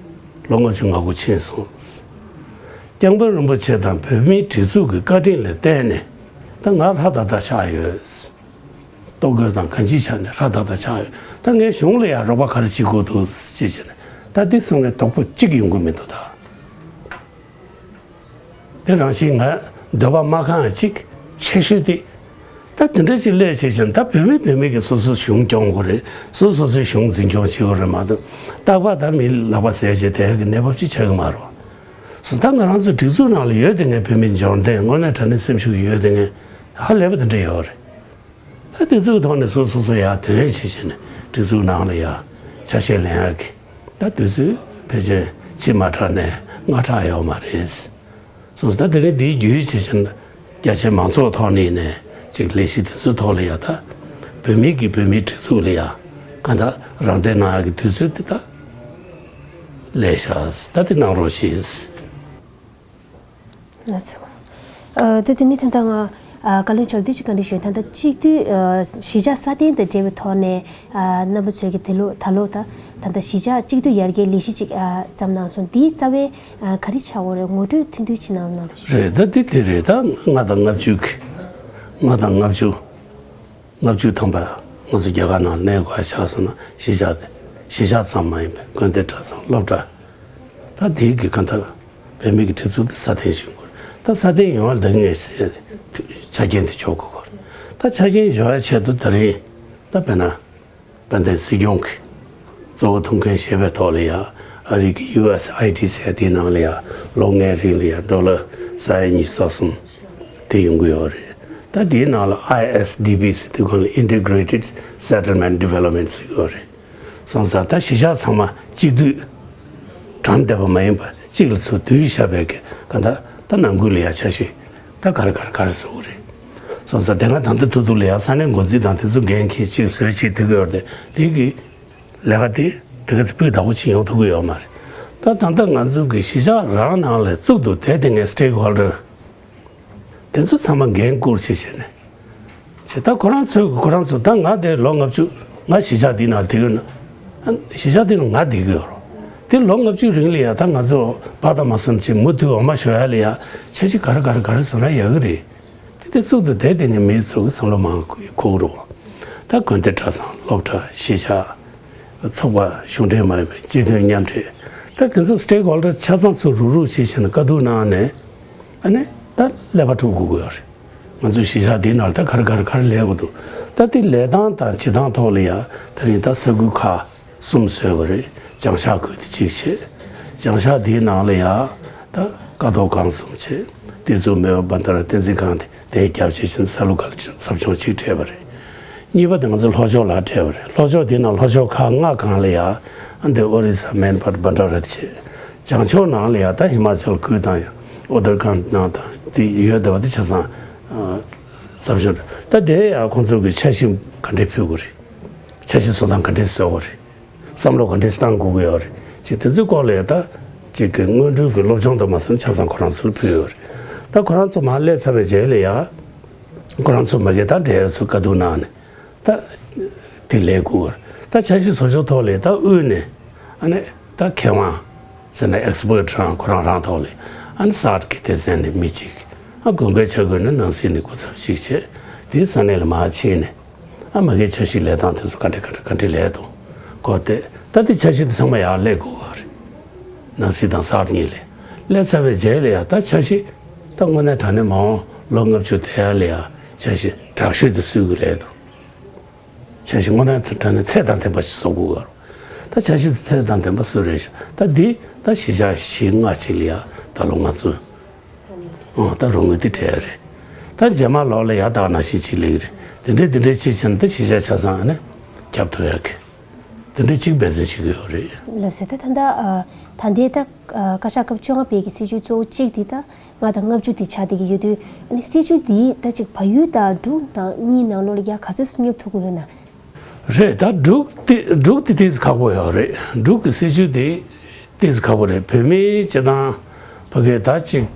ལོ་ལྔ་བཅུ་ང་དགུ་ཕྱིན་སོང་། སྐྱབས་མགོན་རིན་པོ་ཆེ་དང་བོད་མིའི་སྒྲིག་འཛུགས་ཀྱི་བཀའ་དྲིན་ལ་བརྟེན་ནས་ད་ང་ཧྲ་ཏག་ཏག་ཆགས་ཡོད། ལྟོ་གོས་དང་གང་ཅིའི་ཆ་ནས་ཧྲ་ཏག་ཏག་ཆགས་ཡོད། ད་ངས་གཞུང་ལ་ཡང་རོགས་པ་ག་རེ་བྱེད་དགོས་འདུག་ཅེས་བྱས་ནས། ད་འདི་གསུང་མཁན་དོག་པོ་གཅིག་ཡོང་གི་མི་འདུག་ད། དེ་རང་བཞིན་ང་འདོད་པ་མ་ཁེངས་ཡ་གཅིག་ཆེ་ཤོས་དེ། ད་དེ་འདྲ་ཅིག་སླེབས་བྱས་བྱས་ནས་ད་བོད་མི་བོད་མི་གི་སོ་སོ་གཞུང་སྐྱོང་དགོས་རེད། སོ་སོ་སོའི་གཞུང་འཛིན་སྐྱོང་བྱེད་དགོས་རེད་མ་གཏོགས། རྟག་པར་ད་མི་ལག་པ་ཟས་བྱས་དེ་གི་གནས་བབ་ཅིག་ཆགས་ཀྱི་མ་རེད། སོ་ད་ང་རང་ཚོ་སྒྲིག་འཛུགས་ནང་ལ་ཡོད་དེ་ངས་བོད་མི་འབྱོར་ལྡན་དངོས་གནས་དྲང་གནས་སེམས་ཤུགས་ཡོད་དེ་ངས་ཧ་ལས་པ་དེ་འདྲ་ཡོད་རེད། ད་དེ་ཚོའི་ཐོག་ནས་སོ་སོ་སོ་ཡར་དོན་བྱེད་བྱས་ནས་སྒྲིག་འཛུགས་ནང་ལ་ཡར་ཆ་ཤས་ལེན་ཡག་གི་ད་དུས་ཚོད་ཕལ་ཆེར་ཕྱི་མ་དྲགས་ནས་སྔ་དྲགས་ཡོད་མ་རེད། སོང་ཙང་ད་དེ་རིང་འདིའི་བརྒྱུད་བྱས་བྱས་ནས་རྒྱ་ཆེའི་མང་ཚོགས་ཐོག་ནས་ནས་ཅིག་ལས་གཞི་དེ་ཚོའི་ཐོག་ལ་ཡ་ད་བོད་མི་གིས་བོད་མིའི་སྒྲིག་འཛུགས་ལ་ཡ་གང་ལྟར་རམ་འདེགས་གནང་ཡག་གི་དུས་ཚོད་དེ་ད་ལས་ཤག་ད་དེ་གནང་རོགས་ཞེས། ལགས་སོ། ཨ་དེ་དེ་ནི་ད་ལྟ་ང་ཨ་བཀའ་བློན་མཆོག་ལ་འདི་ཅིག་བཀའ་འདྲི་ཞུ། ད་ལྟ་གཅིག་སྡུད་ཨ་གཞིས་ཆགས་སྲ་བརྟན་དང་འབྲེལ་བའི་ཐོག་ནས་ཨ་རྣམ་པ་ཚོས་ཀྱི་དེ་ལོ་ད་ལོ་ད་ད་ལྟ་གཞིས་ཆགས་གཅིག་སྡུད་ཡར་རྒྱས་ལས་གཞི་ཅིག་ཨ་བརྩམས་གནང་སོང་། འདིའི་རྩ་བའི་ཨ་ག་རེ་ཆགས་ཡོད་རེད། ངོ་སྤྲོད་ཐུང་ཐུང་ཅིག་གནང་རོགས་གནང་། རེད། ད་འདི་དེ་རེད། ད་ལྔ་དང་ལྔ་བཅུ་གི་ལྔ་དང་ལྔ་བཅུ། ལྔ་བཅུ་ཐམ་པ་ང་ཚོ་རྒྱ་གར་ནང་གནས་དགོས་ཆགས་སོང་ན། གཞིས་ཆགས་དེ་གཞིས་ཆགས་ཙམ་མ་ཡིན་པའི་དགོན་སྡེ་གྲྭ་ཚང་སློབ་གྲྭ། ད་དེའི་གི་གང་ལྟར་བོད་མི་གི་སྒྲིག་འཛུགས་ཀྱི་སྲ་བརྟན་ཞིག་དགོས། ད་སྲ་བརྟན་ཡོང་བར་ད་ངས་ཆ་རྐྱེན་དེ་འཇོག་དགོས་གོ། ད་ཆ་རྐྱེན་འཇོག་ཡ་ཆེད་དུ་ད་རེས་ད་དཔེར་ན་དཔལ་ལྡན་སྲིད་སྐྱོང་གི་གཙོ་བོ་ཐུགས་འགན་བཞེས་པའི་ཐོག་ལ་ཡ་ཨ་རི་གི་ཡུ་ཨེས་ཨའི་ཌི་ཟེར་དེའི་ནང་ལ་ཡ་ལོ་ལྔའི་རིང་ལ་ཡ་ཌོ་ལར་ས་ཡ་ཉི་ཤུ་རྩ་གསུམ་དེ་ཡོང་གི་ཡོད་རེད། ད་དེའི་ནང་ལ་ཨའི་ཨེས་ཌི་པི་ཟེར་དུས་སྒང་ལ་Integrated Settlement Development ཟེར་གྱི་ཡོད་རེད། སོང་ཙང་ད་གཞིས་ཆགས་ཚང་མ་གཅིག་སྡུད་གྲམ་བསྡད་པ་མ་ཡིན་པ་གཅིག་ལ་ཚུར་བསྡུས་བཞག་པའི་གི་ག་ད་ད་ནང་ཁུལ་ལ་ཡ་འཆར་གཞི་ད་ག་རེ་ག་རེ་ག་རེ་བཟོ་གི་རེད། སོང་ཙང་དེ་སྔ་ད་ལྟ་ཐུག་ཐུག་ལ་ཡ་ས་གནས་འགོ་འཛིན་དང་དེ་ཚོ་འགན་འཁྱེར་གཅིག་བཟོས་གཅིག་དེ་གི་ཡོད་རེད། དེ་གི་ལས་ཀ་དེ་དེ་ག་ཚོད་སྤུས་དག་པོ་ཅིག་ཡོང་ཐུབ་ཀྱི་ཡོད་མ་རེད། ད་ད་ལྟ་ང་ཚོ་གི་གཞིས་ཆགས་རང་ནང་ལ་གཙུག་ཏུ་བསྡད་དེ་ངས་stakeholder དེ་ཚོ་ཚང་མ་འགན་བསྐུར་བྱས་བྱས་ནས། བྱས་ད་ཁོ་རང་ཚོས་ཁོ་རང་ཚོ་ད་ང་དེ་ལོ་ལྔ་བཅུ་ང་གཞིས་ཆགས་འདི་ནང་བསྡད་ཡོད་ན། གཞིས་ཆགས་འདི་ལ་ང་བསྡད་ཀྱི་ཡོད་རེད། དེ་ལོ་ལྔ་བཅུ་རིང་ལ་ཡ་ད་ང་ཚོ་བག་དང་མ་སོན་ཅིག་མུ་མཐུད་འོ་མ་ཞོ་ཡ་ལ་ཡ་འཆར་གཞི་ག་རེ་ག་རེ་ག་རེ་བཟོ་ན་ཡག་གི་རེད། དེ་དེ་གཙུག་ཏུ་བསྡད་དེ་ངས་མི་ཚོ་གི་བསམ་བློ་མང་གི་འཁོར་གི་རེད། ད་དགོན་སྡེ་གྲྭ་ཚང་སློབ་གྲྭ་གཞིས་ཆགས། ཚོགས་པ་གཞུང་འབྲེལ་མ་ཡིན་པའི་སྤྱི་མཐུན་མཉམ་འབྲེལ། ད་དེ་ཚོ་stakeholder ཆ་ཚང་ཚུར་རུག་རུག་བྱས་བྱས་ནས་བཀའ་བསྡུར་གནང་ནས། ཨ་ནི་ད་ཀླད་པ་གྲུབ་དགོས་ཀྱི་ཡོད་རེད། ང་ཚོའི་གཞིས་ཆགས་འདིའི་ནང་ལ་ད་ག་རེ་ག་རེ་ག་རེ་ལས་དགོས་འདུག་ད་དེ་ལས་སྟངས་དང་བྱེད་སྟངས་ཐོག་ལ་ཡ་ད་རིང་ད་ས་ཁུལ་ཁག་གསུམ་བཟོས་པ་རེད། བྱང་ཤར་ཁུལ་དེ་གཅིག་བྱས། བྱང་ཤར་དེའི་ནང་ལ་ཡ་ད་ཀ་རྡོར་སྒང་གསུམ་བྱས། དེ་ཚོ་མེས་པོ་བྷན་དྷ་ར་བསྟན་འཛིན་སྒང་དེ་དེའི་རྒྱབ་བྱས་ཕྱིན་ས་ལུ་ག་ལ་ཟབ་སྦྱོང་གཅིག་སྤྲད་པ་རེད། གཉིས་པ་དེ་ང་ཚོ་ལྷོ་ཕྱོགས་ལ་སྤྲད་པ་རེད། ལྷོ་ཕྱོགས་དེ་ནང་ལྷོ་ཕྱོགས་ཁག་ལྔ་སྒང་ལ་ཡ་ཨ་འདི་ཨོ་རི་ས་མན་པར་བྷན་དྷ་ར་དེ་བྱས། བྱང་ཕྱོགས་ནང་ལ་ཡ་ད་ཧི་མ་ཅལ་ཁུལ་དང་ཡ་ཨོ་དར་ཁཱན་ནང་དང་དེ་ཡོད་བསྡད་པ་དེ་ཆ་ཚང་ཟབ་སྦྱོང་རེད། ད་དེ་ཡ་ཁོང་ཚོ་གི་འཆར་གཞི་ག་འདྲས་ཕུལ་དགོས་རེད། འཆར་གཞི་བཟོ་སྟངས་ག་འདྲས་བཟོ་དགོས་རེད། བསམ་བློ་ག་འདྲས་བཏང་དགོས་ཀྱི་ཡོད་རེད། ཅིག་དེ་ཚོའི་སྐོར་ལ་ཡ་ད་ཅིག་གི་སྔོན་འགྲོའི་གི་སློབ་སྦྱོང་དུ་མ་སོང་ཆ་ཚང་ཁོ་རང་ཚོར་ཕུལ་ཡོད་རེད། ད་ཁོ་རང་ཚོ་མར་སླེབས་ཚར་བའི་རྗེས་ལ་ཡ། ཁོ་རང་ཚོ་མ་གི་ད་འབྲེལ་ཡོད་ཚོ་བཀའ་བསྡུར་གནང་ནས་ད་དེ་ལས་དགོས་ཀྱི་ཡོད་རེད། ད་འཆར་གཞི་བཟོ་ཕྱོགས་ཐོག་ལ་ད་དབུས་ནས་ཨ་ནི་ད་མཁས་དབང་ཟེར་ན་ཨེག་སི་པར་ཊི་རང་ཁོ་རང་རང་ཐོག་ལ་ཨ་ནི་སཱཊ་གི་སྡེ་ཚན་ནས་མི་གཅིག་ཨ་དགོན་པའི་ཆ་བགོས་ནས་ནང་སྲིད་ནས་སྐུ་ཚབ་ཞིག་བྱས། དེའི་ས་གནས་ལ་མར་ཕྱིན་ནས། ཨ་མ་གིའི་འཆར་གཞི་ལས་སྟངས་དེ་ཚོ་ག་འདྲ་ག་འདྲ་ག་འདྲ་ལས་འདུག་གོ་སྟེ། ད་དེ་འཆར་གཞི་དེ་ཚང་མ་ཡར་སླེབས་དགོས་པ་རེད། ནང་སྲིད་དང་སཱཊ་གཉིས་ལ་སླེབས་ཚར་བའི་རྗེས་ལ་ཡ་ད་འཆར་གཞི་ད་དངོས་གནས་དྲང་གནས་མ་འོངས་ ལོ་ལྔ་བཅུ་དེ་ཡ་ལ་ཡ་འཆར་གཞི་དྲག་ཤོས་དེ་བཟོ་དགོས་རེད་འདུག་འཆར་གཞི་དངོས་གནས་དྲང་གནས་ཚད་དང་ལྡན་པ་ཞིག་བཟོ་དགོས་ཀྱི་རེད། ད་འཆར་གཞི་དེ་ཚད་དང་ལྡན་པ་བཟོས་རེད་ཤག་ད་འདི་ད་གཞིས་ཆགས་བཞི་ལྔ་ཅིག་ལ་ཡ་ད་ལོ་ང་ཚོས་ཨང་ད་རོགས་དངུལ་དེ་སྤྲད་ཡ་རེད། ད་རྗེས་མ་ལོགས་ལ་ཡ་ད་ག་ནང་བཞིན་ཅིག་ལེགས་རེད། དེ་འདྲས་དེ་འདྲས་ཅིག་བྱས་ན་ད་གཞིས་ཆགས་ཆ་ཚང་ཨ་ནི་ཁྱབ་ཐུབ་ཡ་གི་དེ་འདྲས་ཅིག་འབད་བརྩོན་བྱེད་ཀྱི་ཡོད་རེད། ལགས་སོ། ད་ད་ལྟ་ཨ་ད་ལྟའི་ད་ཨ་བཀའ་ཤག་སྐབས་བཅོ་ལྔ་པའི་གི་སྲིད་བྱུས་གཙོ་བོ་གཅིག་དེ་ད་ལྔ་དང་ལྔ་བཅུ་དེ་ཆགས་བསྡད་ཀྱི་ཡོད་དུས་ཨ་ནི་སྲིད་བྱུས་དེ་ད་ཅིག་བལ་ཡུལ་དང་འབྲུག་དང་གཉིས་ནང་ལོགས་ལ་ཡ་ག་ཚོད་སོ་སྙོབ་ཐུབ་ཀྱི་ཡོད་ན། རེད། ད་འབྲུག་དེ་འབྲུག་དེ་ཏོག་ཙམ་ཁག་པོ་ཡོད་རེད། འབྲུག་གི་སྲིད་བྱུས་དེ་ཏོག་ཙམ་ཁག་པོ་རེད། བོད་མི་སྤྱི་བཏང་ཕ་གིར་ད་ཅིག་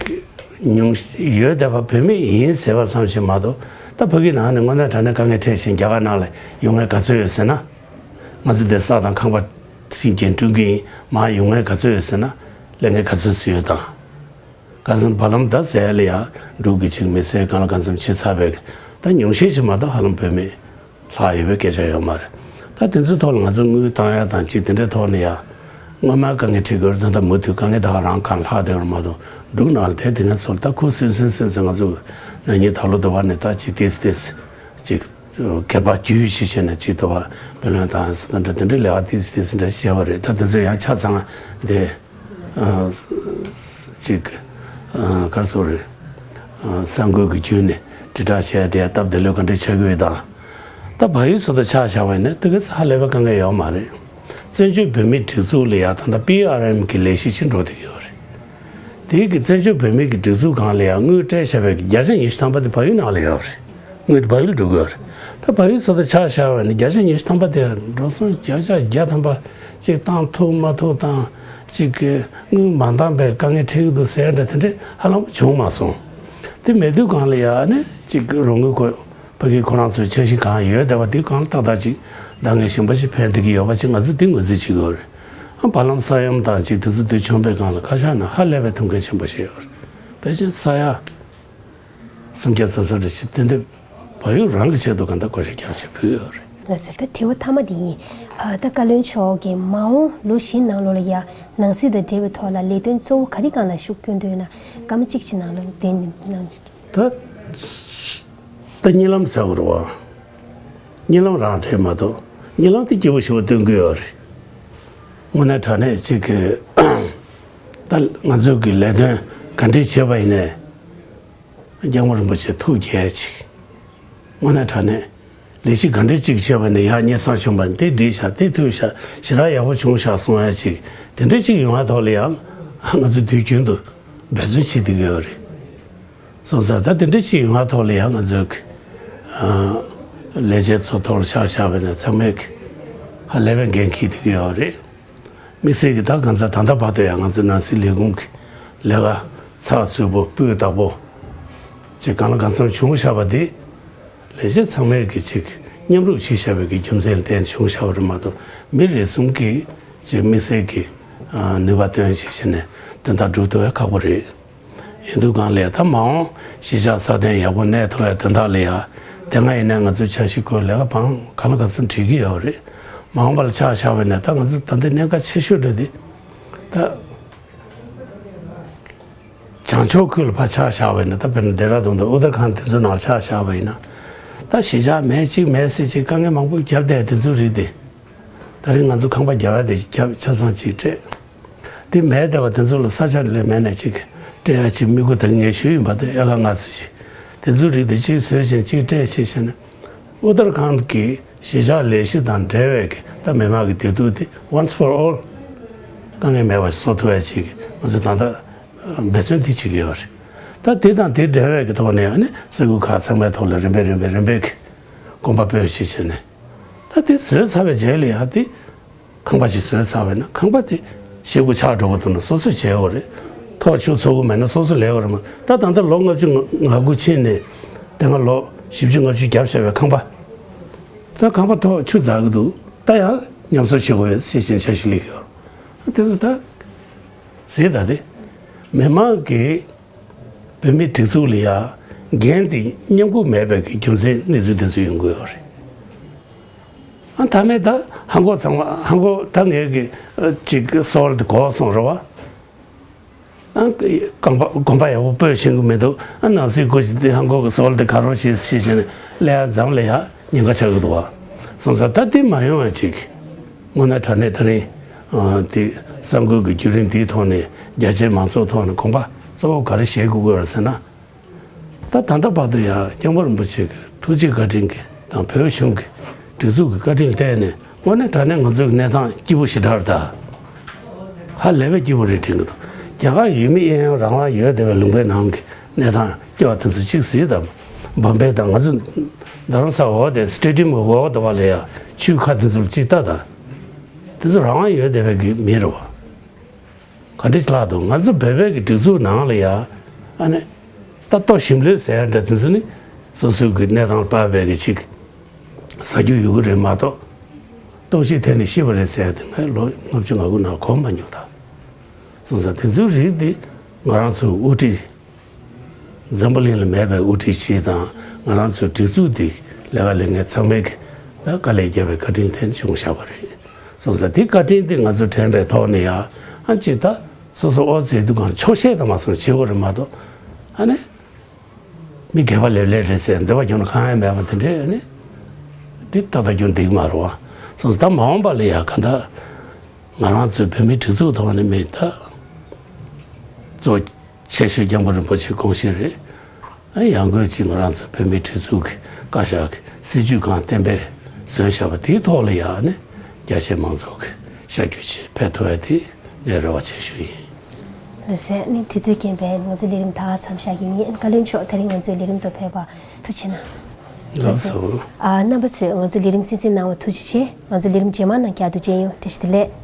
ཉུང་ཡོད་བསྡད་པ་བོད་མི་ཡིན་ཟེར་བ་ཙམ་ཞིག་མ་གཏོགས། ད་ཕ་གི་ནང་ནས་དངོས་གནས་དྲང་གནས་དཀའ་ངལ་འཕྲད་བཞིན་རྒྱ་གར་ནང་ལ་ཡོང་མཁན་ག་ཚོད་ཡོད་ཟེར་ན། ང་ཚོ་འདིར་ས་དང་ཁང་པ་ཁྲིམས་ཀྱིས་བསྐྲུན་གྱི་ཡིན། མར་ཡོང་མཁན་ག་ཚོད་ཡོད་ཟེར་ན། སླེབས་མཁན་ག་ཚོད་ཙམ་ཡོད་དང་། ག་ཚོད་བར་ལམ་ད་ཟེར་ཡ་ལ་ཡ་འབྲུག་གི་ཅིག་མི་སེར་གང་ལ་གང་འཚམ་ཕྱིན་ཚར་བའི་ད་ཉུང་ཤས་ཤིག་མ་གཏོགས་ཧ་ལམ་བོད་མི་ལྷག་ཡོད་པའི་སྐད་ཆ་ཡོད་མ་རེད། ད་དེ་ཚོའི་ཐོག་ལ་ང་ཚོ་དངུལ་བཏང་ཡ་དང་ཅིག་དེ་འདྲའི་ཐོག་ནས་ཡ་སྔོན་མ་དཀའ་ངལ་འཕྲད་ཀྱི་ཡོད་རེད། ད་ལྟ་མུ་མཐུད་དཀའ་ངལ་ད་ག་རང་གང་ལྷག་བསྡད་ཡོད་རེད་མ་གཏོགས། འབྲུག་ནང་ལ་དེ་དེ་ངས་ཚོར་ད་ཁུ་སིམ་སིམ་སིམ་སིམ་ང་ཚོ་ན་ནིང་ད་ལོ་འདི་བར་ནས་ད་ཅིག་ཏོག་ཙམ་ཏོག་ཙམ་ཅིག་སྒེར་པ་རྒྱུས་ཡོད་ཅིག་བྱས་ནས་ཅིག་ད་བར་བུ་ལོན་དང་ཟེར་ད་འདྲ་དེ་འདྲའི་ལས་ཀ་ཏོག་ཙམ་ཏོག་ཙམ་འདྲ་བྱས་པ་རེད། ད་དེ་ཚོ་ཡང་ཆ་ཚང་དེ། ཨ་ཅིག་ཨ་ག་རེ་ཟེར་དགོས་རེད། ཨ་གསར་འགོད་ཀྱི་བརྒྱུད་ནས་དྲིལ་བསྒྲགས་བྱས་ཏེ་སྟབས་བདེ་ལོས་ག་འདྲ་ཆགས་ཀྱི་ཡོད་དང་། ད་བལ་ཡུལ་སོ་སོ་ཆ་བཞག་པ་ཡིན་ན་དེ་ག་ཚོད་ཧ་ལས་པའི་དཀའ་ངལ་ཡོད་མ་རེད། བཙན་བྱོལ་བོད་མིའི་སྒྲིག་འཛུགས་ལ་ཡ་ད་ལྟ་པི་ཨར་ཨེམ་གྱི་ལས་གཞི་ཕྱིར་འགྲོ་བསྡད་ཀྱི་ཡོད་རེད། དེའི་གི་བཙན་བྱོལ་བོད་མིའི་གི་སྒྲིག་འཛུགས་སྒང་ལ་ཡ་དངུལ་སྤྲད་བཞག་པའི་གི་བརྒྱ་ཆ་ཉི་ཤུ་ཐམ་པ་དེ་བལ་ཡུལ་ནང་ལ་ཡོད་རེད། དངུལ་དེ་བལ་ཡུལ་འགྲོ་གི་ཡོད་རེད། ད་བལ་ཡུལ་སོ་སོ་ཆ་བཞག་པ་ཡིན་ན་བརྒྱ་ཆ་ཉི་ཤུ་ཐམ་པ་དེ་འགྲོ་སོང་བརྒྱ་ཆ་བརྒྱ་ཐམ་པ་ཅིག་བཏང་ཐུབ་མ་ཐུབ་དང་། ཅིག་གི་དངུལ་མ་འདང་པའི་དཀའ་ངལ་འཕྲད་ཀྱི་འདུག་ཟེར་འདྲ་དེ་འདྲ་ཧ་ལམ་བྱུང་མ་སོང་། དེ་མེད་དུས་སྒང་ལ་ཡ་ནི་ཅིག་རོགས་དངུལ་དགོས། ཕ་གི་ཁོ་རང་ཚོའི་འཆར་གཞི་གང་ཡོད་བསྡད་པ་དེ་སྒང་ལ་ཏག་ཏག་ཅིག་འདང་ངེས་གཞན་པ་ཞིག་ཕན་བསྡད་ཀྱི་ཡོད་པ་ཅིག་ང་ཚོས་དེ་ངོས་འཛིན་བྱེད་ཀྱི་ཡོད་རེད། ཨ་བར་ལམ་ས་ཡོམ་དང་ཅིག་དེ་ཚོ་དུས་བྱུང་པའི་སྒང་ལ་ཁ་ཤས་ན་ཧ་ལས་པའི་མཐོང་མཁན་ཆེན་པོ་ཞིག་ཡོད་རེད། ཕལ་ཆེར་ས་ཡ་སུམ་བརྒྱ་ཙམ་ཙམ་རེ་ཞིག་ཏན་ཏན་བལ་ཡུལ་རང་གི་ཆེད་དུ་གང་ལྟར་བགོ་བཤའ་རྒྱག་བྱེད་ཕུལ་ཡོད་རེད། ལགས་སོ། ད་དྲི་བ་མཐའ་མ་དེ་ཡིན། ཨ་ད་བཀའ་བློན་མཆོག་གིས་མ་འོངས་ལོ་བཞི་ནང་ལོགས་ལ་ཡ་ནང་སྲིད་དང་འབྲེལ་བའི་ཐོག་ལ་ལས་དོན་གཙོ་བོ་ག་རེ་སྒང་ལ་ཤུགས་སྐྱོན་འདོད་ཡོད་ན་སྐར་མ་གཅིག་ཅིག་ནང་ལོགས་དེ་ནི་གནང་། ད་ད་གཉིད་ལམ་ཟེར་བ་རེད་བ། གཉིད་ལམ་རང་རེད་མ་གཏོགས་གཉིད་ལམ་དེ་སྐྱིད་པོ་ཞེ་པོ་སྟོན་གྱི་ཡོད་རེད། དངོས་གནས་དྲང་གནས་ཅིག་གི་ད་ང་ཚོ་གི་ལས་དོན་ག་འདྲས་བྱས་པ་ཡིན་ནའི། སྐྱབས་མགོན་རིན་པོ་ཆེ་ཐུགས་དགྱེས་ཅིག་དངོས་གནས་དྲང་གནས་ལས་གཞི་ག་འདྲ་ཅིག་བྱས་པ་ནས་ཡག་སྙན་སེང་བྱུང་བ་ནི་དེ་འགྲིག་ཤག་དེ་ཐུབ་ཤག་ཞེ་དྲག་ཡག་པོ་བྱུང་ཤག་གསུང་ཡ་ཅིག་དེ་འདྲ་ཅིག་ཡོང་བ་ཐོག་ལ་ཡང་ང་ཚོ་དུས་རྒྱུན་དུ་འབད་བརྩོན་བྱེད་བསྡད་ཀྱི་ཡོད་རེད། སོང་ཙང་ད་དེ་འདྲ་ཅིག་ཡོང་བ་ཐོག་ལ་ཡང་ང་ཚོའི་ལས་བྱེད་ཚོ་ཐོག་ལ་ཆ་བཞག་པ་ཡིན་ན་ཚང་མས་ཧ་ལས་པའི་འགན་འཁྱེར་བསྡད་ཀྱི་ཡོད་རེད། དམིགས་བསལ་གྱི་ད་གང་ཟག་ད་ལྟ་བར་དུ་ཡང་ང་ཚོའི་ནང་སྲིད་ལས་ཁུངས་ཀྱི་ལས་ཀ་ཚགས་ཚུད་པོ་སྤུས་དག་པོ་ཅིག་གང་ལ་གང་འཚམ་བྱུང་བཞག་པ་འདི་ལས་བྱེད་ཚང་མས་ཀྱི་ཅིག་མཉམ་རུབ་བྱས་བཞག་པའི་གི་རྒྱུ་མཚན་ལ་བརྟེན་བྱུང་བཞག་པ་རེད་མ་གཏོགས་མི་རེ་ཟུང་གིས་ཅིག་དམིགས་བསལ་གྱི་ནུས་པ་བཏོན་བྱས་བྱས་ནས་དོན་དག་སྒྲུབ་ཐུབ་པ་ཁག་པོ་རེད། ཡིན་དུས་གང་ལས་ད་མ་འོངས་གཞིས་ཆགས་སྲ་བརྟན་ཡག་པོ་གནས་ཐུབ་ཡ་དོན་དག་ལ་ཡ་དེ་སྔ་ཡིན་ནའི་ང་ཚོའི་འཆར་གཞི་སྐོར་ལས་ཀ་བང་གང་ལ་གང་འཚམ་བྲིས་ཀྱི་ཡོད་རེད། མ་འོངས་པ་ལ་ཆ་བཞག་པ་ཡིན་ན་ད་ང་ཚོ་ད་ལྟའི་གནད་འགག་ཆེ་ཤོས་འདྲ་འདི་ད་བྱང་ཕྱོགས་ཁུལ་ལ་ཕར་ཆ་བཞག་པ་ཡིན་ན་ད་དཔེར་ན་ལྡེ་ར་ལྡུན་དང་ཨུ་ཏར་ཁཱན་དེ་ཚོའི་ནང་ལ་ཆ་བཞག་པ་ཡིན་ན་ད་གཞིས་ཆགས་མེད་གཅིག་མེད་ཟེར་གཅིག་དཀའ་ངལ་མང་པོ་བརྒྱབ་བསྡད་དེ་ཚོའི་རིགས་དེ། ད་རིང་ང་ཚོ་ཁང་པ་རྒྱག་ཡ་དེ་རྒྱབ་ཆ་ཚང་གཅིག་སྤྲད། དེ་མེད་བསྡད་པ་དེ་ཚོ་ལ་ས་ཆ་ལས་མེད་ནས་གཅིག་སྤྲད་ཡ་གཅིག་དམིགས་ཡུལ་ད་ངས་ཞུས་ཡིན་པ་དེ་ཨེ་ཀར་ལྔ་ཙམ་ཞིག་དེ་ཚོའི་རིགས་དེ་གཅིག་བཟོས་ཤིང་གཅིག་སྤྲད་ཤིག་བྱས་ནས་ཨུ་ཏར་ཁཱན་གྱི་གཞིས་ཆགས་ལས་གཞི་དང་འབྲེལ་བའི་གི་ད་མི་མང་གི་བདེ་སྡུག་དེ་once for all དཀའ་ངལ་མེད་པ་ཞིག་བཟོ་ཐུབ་ཡ་གཅིག་ང་ཚོ་ད་ལྟ་འབད་བརྩོན་དེ་བྱེད་ཀྱི་ཡོད་རེད། ད་དེ་དང་དེ་འབྲེལ་བའི་གི་ཐོག་ནས་ཨ་ནི་ས་ཁུལ་ཁག་ཚང་མའི་ཐོག་ལ་རིམ་པས་རིམ་པས་རིམ་པས་གི་གོམ་པ་སྤོས་ཤིག་བྱས་ནས་ད་དེ་བཟོས་ཚར་བའི་རྗེས་ལ་ཡ་དེ། ཁང་པ་ཞིག་བཟོས་ཚར་བས་ན་ཁང་པ་དེ་ཞེ་པོ་ཆག་འགྲོ་གི་འདུག་ན་སོ་སོས་བྱས་ཡོད་རེད། ཐོག་ཆུ་ཚོ་གི་མེད་ན་སོ་སོས་ལས་ཡོད་རེད་མ་ད་ད་ལྟ་ལོ་ལྔ་བཅུ་ང་དགུ་ཕྱིན་ནས་དེ་སྔ་ལོ་བཞི་བཅུ་ལྔ་བཅུ་བརྒྱབ་བཞག་པའི་ཁང་པ། ད་ཁང་པ་ཐོག་ཆུ་འཛག་གི་འདུག་ད་ཡང་ཉམས་གསོ་བྱེད་དགོས་ཡོད་ཞེས་བཞིན་འཆར་གཞི་སླེབས་ཡོད་རེད། དེ་ཚོ་ད་ཟེར་ད་དེ་མི་མང་གིས་བོད་མིའི་སྒྲིག་འཛུགས་ལ་ཡ་འགན་དེ་མཉམ་འགུག་མེད་པའི་གི་རྒྱུ་མཚན་གནས་ཚུལ་དེ་ཚོ་ཡོང་གི་ཡོད་རེད། ཨ་མཐའ་མའི་ད་ཧང་གོ་ཚང་མ་ཧང་གོ་ད་ངས་གི་ཅིག་སོལ་དེ་གོ་སོང་རེད་བ། ཨ་རྐང་པ་གོམ་པ་ཡག་པོ་སྤོས་ཤེས་ཀྱི་མི་འདུག་ཨ་ནང་སྲིད་སྒོ་ཞིག་དེ་ཧང་གོ་གི་སོལ་དེ་ག་རོ་ཞེས་ཞེས་བྱས་ནས་ལས་ཡ་འཛམ་ལས་ཡ་ཉེན་ཁ་ཆགས་ཀྱི་འདུག་བ། སོང་ཙང་ད་དེ་མ་ཡོང་བ་ཅིག་དངོས་གནས་དྲང་གནས་ད་རིང་དེ་གསར་འགོད་ཀྱི་བརྒྱུད་རིམ་དེའི་ཐོག་ནས་རྒྱ་ཆེའི་མང་ཚོགས་ཐོག་ནས་དགོངས་པ་གཙོ་བོ་ག་རེ་བཞེས་དགོས་ཀྱི་ཡོད་རེད་ཟེར་ན། ད་ད་ལྟ་བར་དུ་ཡང་སྐྱབས་མགོན་རིན་པོ་ཆེ་གི་ཐུགས་རྗེ་བཀའ་དྲིན་གྱིས་དང་བོད་གཞུང་གི་སྒྲིག་འཛུགས་ཀྱི་བཀའ་དྲིན་བརྟེན་ནས་དངོས་གནས་དྲང་གནས་ང་ཚོའི་གནས་སྟངས་སྐྱིད་པོ་ཞེ་དྲག་རེད་ད། ཧ་ལས་པའི་སྐྱིད་པོ་རེད་དྲན་གྱི་འདུག་རྒྱ་གར་ཡུལ་མི་གཡས་གཡོན་རང་དབང་ཡོད་བསྡད་པའི་ལུང་པའི་ནང་གི་གནས་སྟངས་སྐྱོ་བ་དེ་ཚོ་གཅིག་གཟིགས་དང་། བམ་པེ་དང་ང་ཚོ་རྡ་རམ་ས་འོག་དེ་སི་ཊེ་ཌི་ཡམ་འོག་དེ་བ་ལ་ཡ་ཆུའི་ཁ་དེ་ཚོ་ལ་གཅིག་ལྟ་དང་། དེ་ཚོ་རང་དབང་ཡོད་བསྡད་པའི་གི་མི་རེད་བ། ག་འདྲ་ཅིག་ལྷག་འདུག་ང་ཚོ་བོད་པའི་གི་སྒྲིག་འཛུགས་ནང་ལ་ཡ། ཨ་ནི། ད་ལྟོ་ཞིམ་ལོས་ཟེར་ཡ་འདྲ་དེ་ཚོ་ནི། སོ་སོའི་གི་གནས་སྟངས་ལ་དཔག་པའི་གི་ཅིག་ཟ་རྒྱུ་ཡོད་གི་རེད་མ་གཏོགས། ལྟོགས་ཤི་ཐེབས་ནས་ཤི་བ་རེད་ཟེར་ཡ་དེ་ངས་ལོ་ལྔ་བཅུ་ང་དགུ་ནང་གོ་མ་མྱོང་ད། སོང་ཙང་དེ་ཚོའི་རིགས་དེ་ང་རང་ཚོའི་དབུ་ཁྲིད། འཛམ་བུ་གླིང་ལ་མེད་པའི་དབུ་ཁྲིད་ཞིག་དང་ང་རང་ཚོའི་སྒྲིག་འཛུགས་འདི་ལས་ཀ་ལས་མཁན་ཚང་མས་ཀྱི་ད་དཀའ་ལས་བརྒྱབ་པའི་བཀའ་དྲིན་དེ་བྱུང་བཞག་པ་རེད། སོང་ཙང་དེ་བཀའ་དྲིན་དེ་ང་ཚོ་དྲན་པའི་ཐོག་ནས་ཡང་ཨ་ཅིག་ད་སོ་སོ་ཨོ་ཙེ་དུ་གང་ཆོག་ཤེས་དང་མ་སོང་བྱེད་དགོས་རེད་མ་གཏོགས་ཨ་ནི་མི་སྒེར་པ་ལེབ་ལེབ་རེད་ཟེར་འདོད་པ་རྒྱུ་ན་གང་ཡང་མེད་པ་དེ་འདྲས་ཨ་ནི་དེ་ཏག་ཏག་རྒྱུ་འདུག་མ་རེད་བ། སོང་ཙང་ད་མ་འོངས་པ་ལ་ཡང་གང་ད་ང་རང་ཚོའི་བོད་མིའི་སྒྲིག་འཛུགས་ཐོག་ནས་མི་ད་གཙོ། ཆེ་ཤོས་སྐྱབས་མགོན་རིན་པོ་ཆེའི་དགོངས་གཞི་རེད། ཨ་ཡང་སྒོས་ཀྱིས་ང་རང་ཚོ་བོད་མིའི་སྒྲིག་འཛུགས་ཀྱི་བཀའ་ཤག་གི་སྲིད་ཇུས་གང་གཏན་འབེབས་བཟོས་བཞག་པ་དེའི་ཐོག་ལ་ཡང་ནི་རྒྱ་ཆེའི་མང་ཚོགས་ཀྱི་ཤར་བསྐྱོད་ཆེད་ཕེབས་ཐུབ་པ་དེ་ངའི་རེ་བ་ཆེ་ཤོས་ཡིན། ལགས་སེ། ནི་དུས་ཚོད་རྐྱེན་པས་ང་ཚོའི་ལས་རིམ་ད་མཚམས་བཞག་གི་ཡིན། བཀའ་བློན་མཆོག་དེ་རིང་ང་ཚོའི་ལས་རིམ་དུ་ཕེབས་པ་ཐུགས་རྗེ་གནང་། ལགས་སོ། ཨ་རྣམ་པ་ཚོས་ང་ཚོའི་ལས་རིམ་གསན་གཟིགས་གནང་བར་ཐུགས་རྗེ་ཆེ། ང་ཚོའི་ལས་རིམ་རྗེས་མ་ནང་བསྐྱར་དུ་མཇལ་ཡོང་། བཀྲ་ཤིས་བདེ་ལེགས།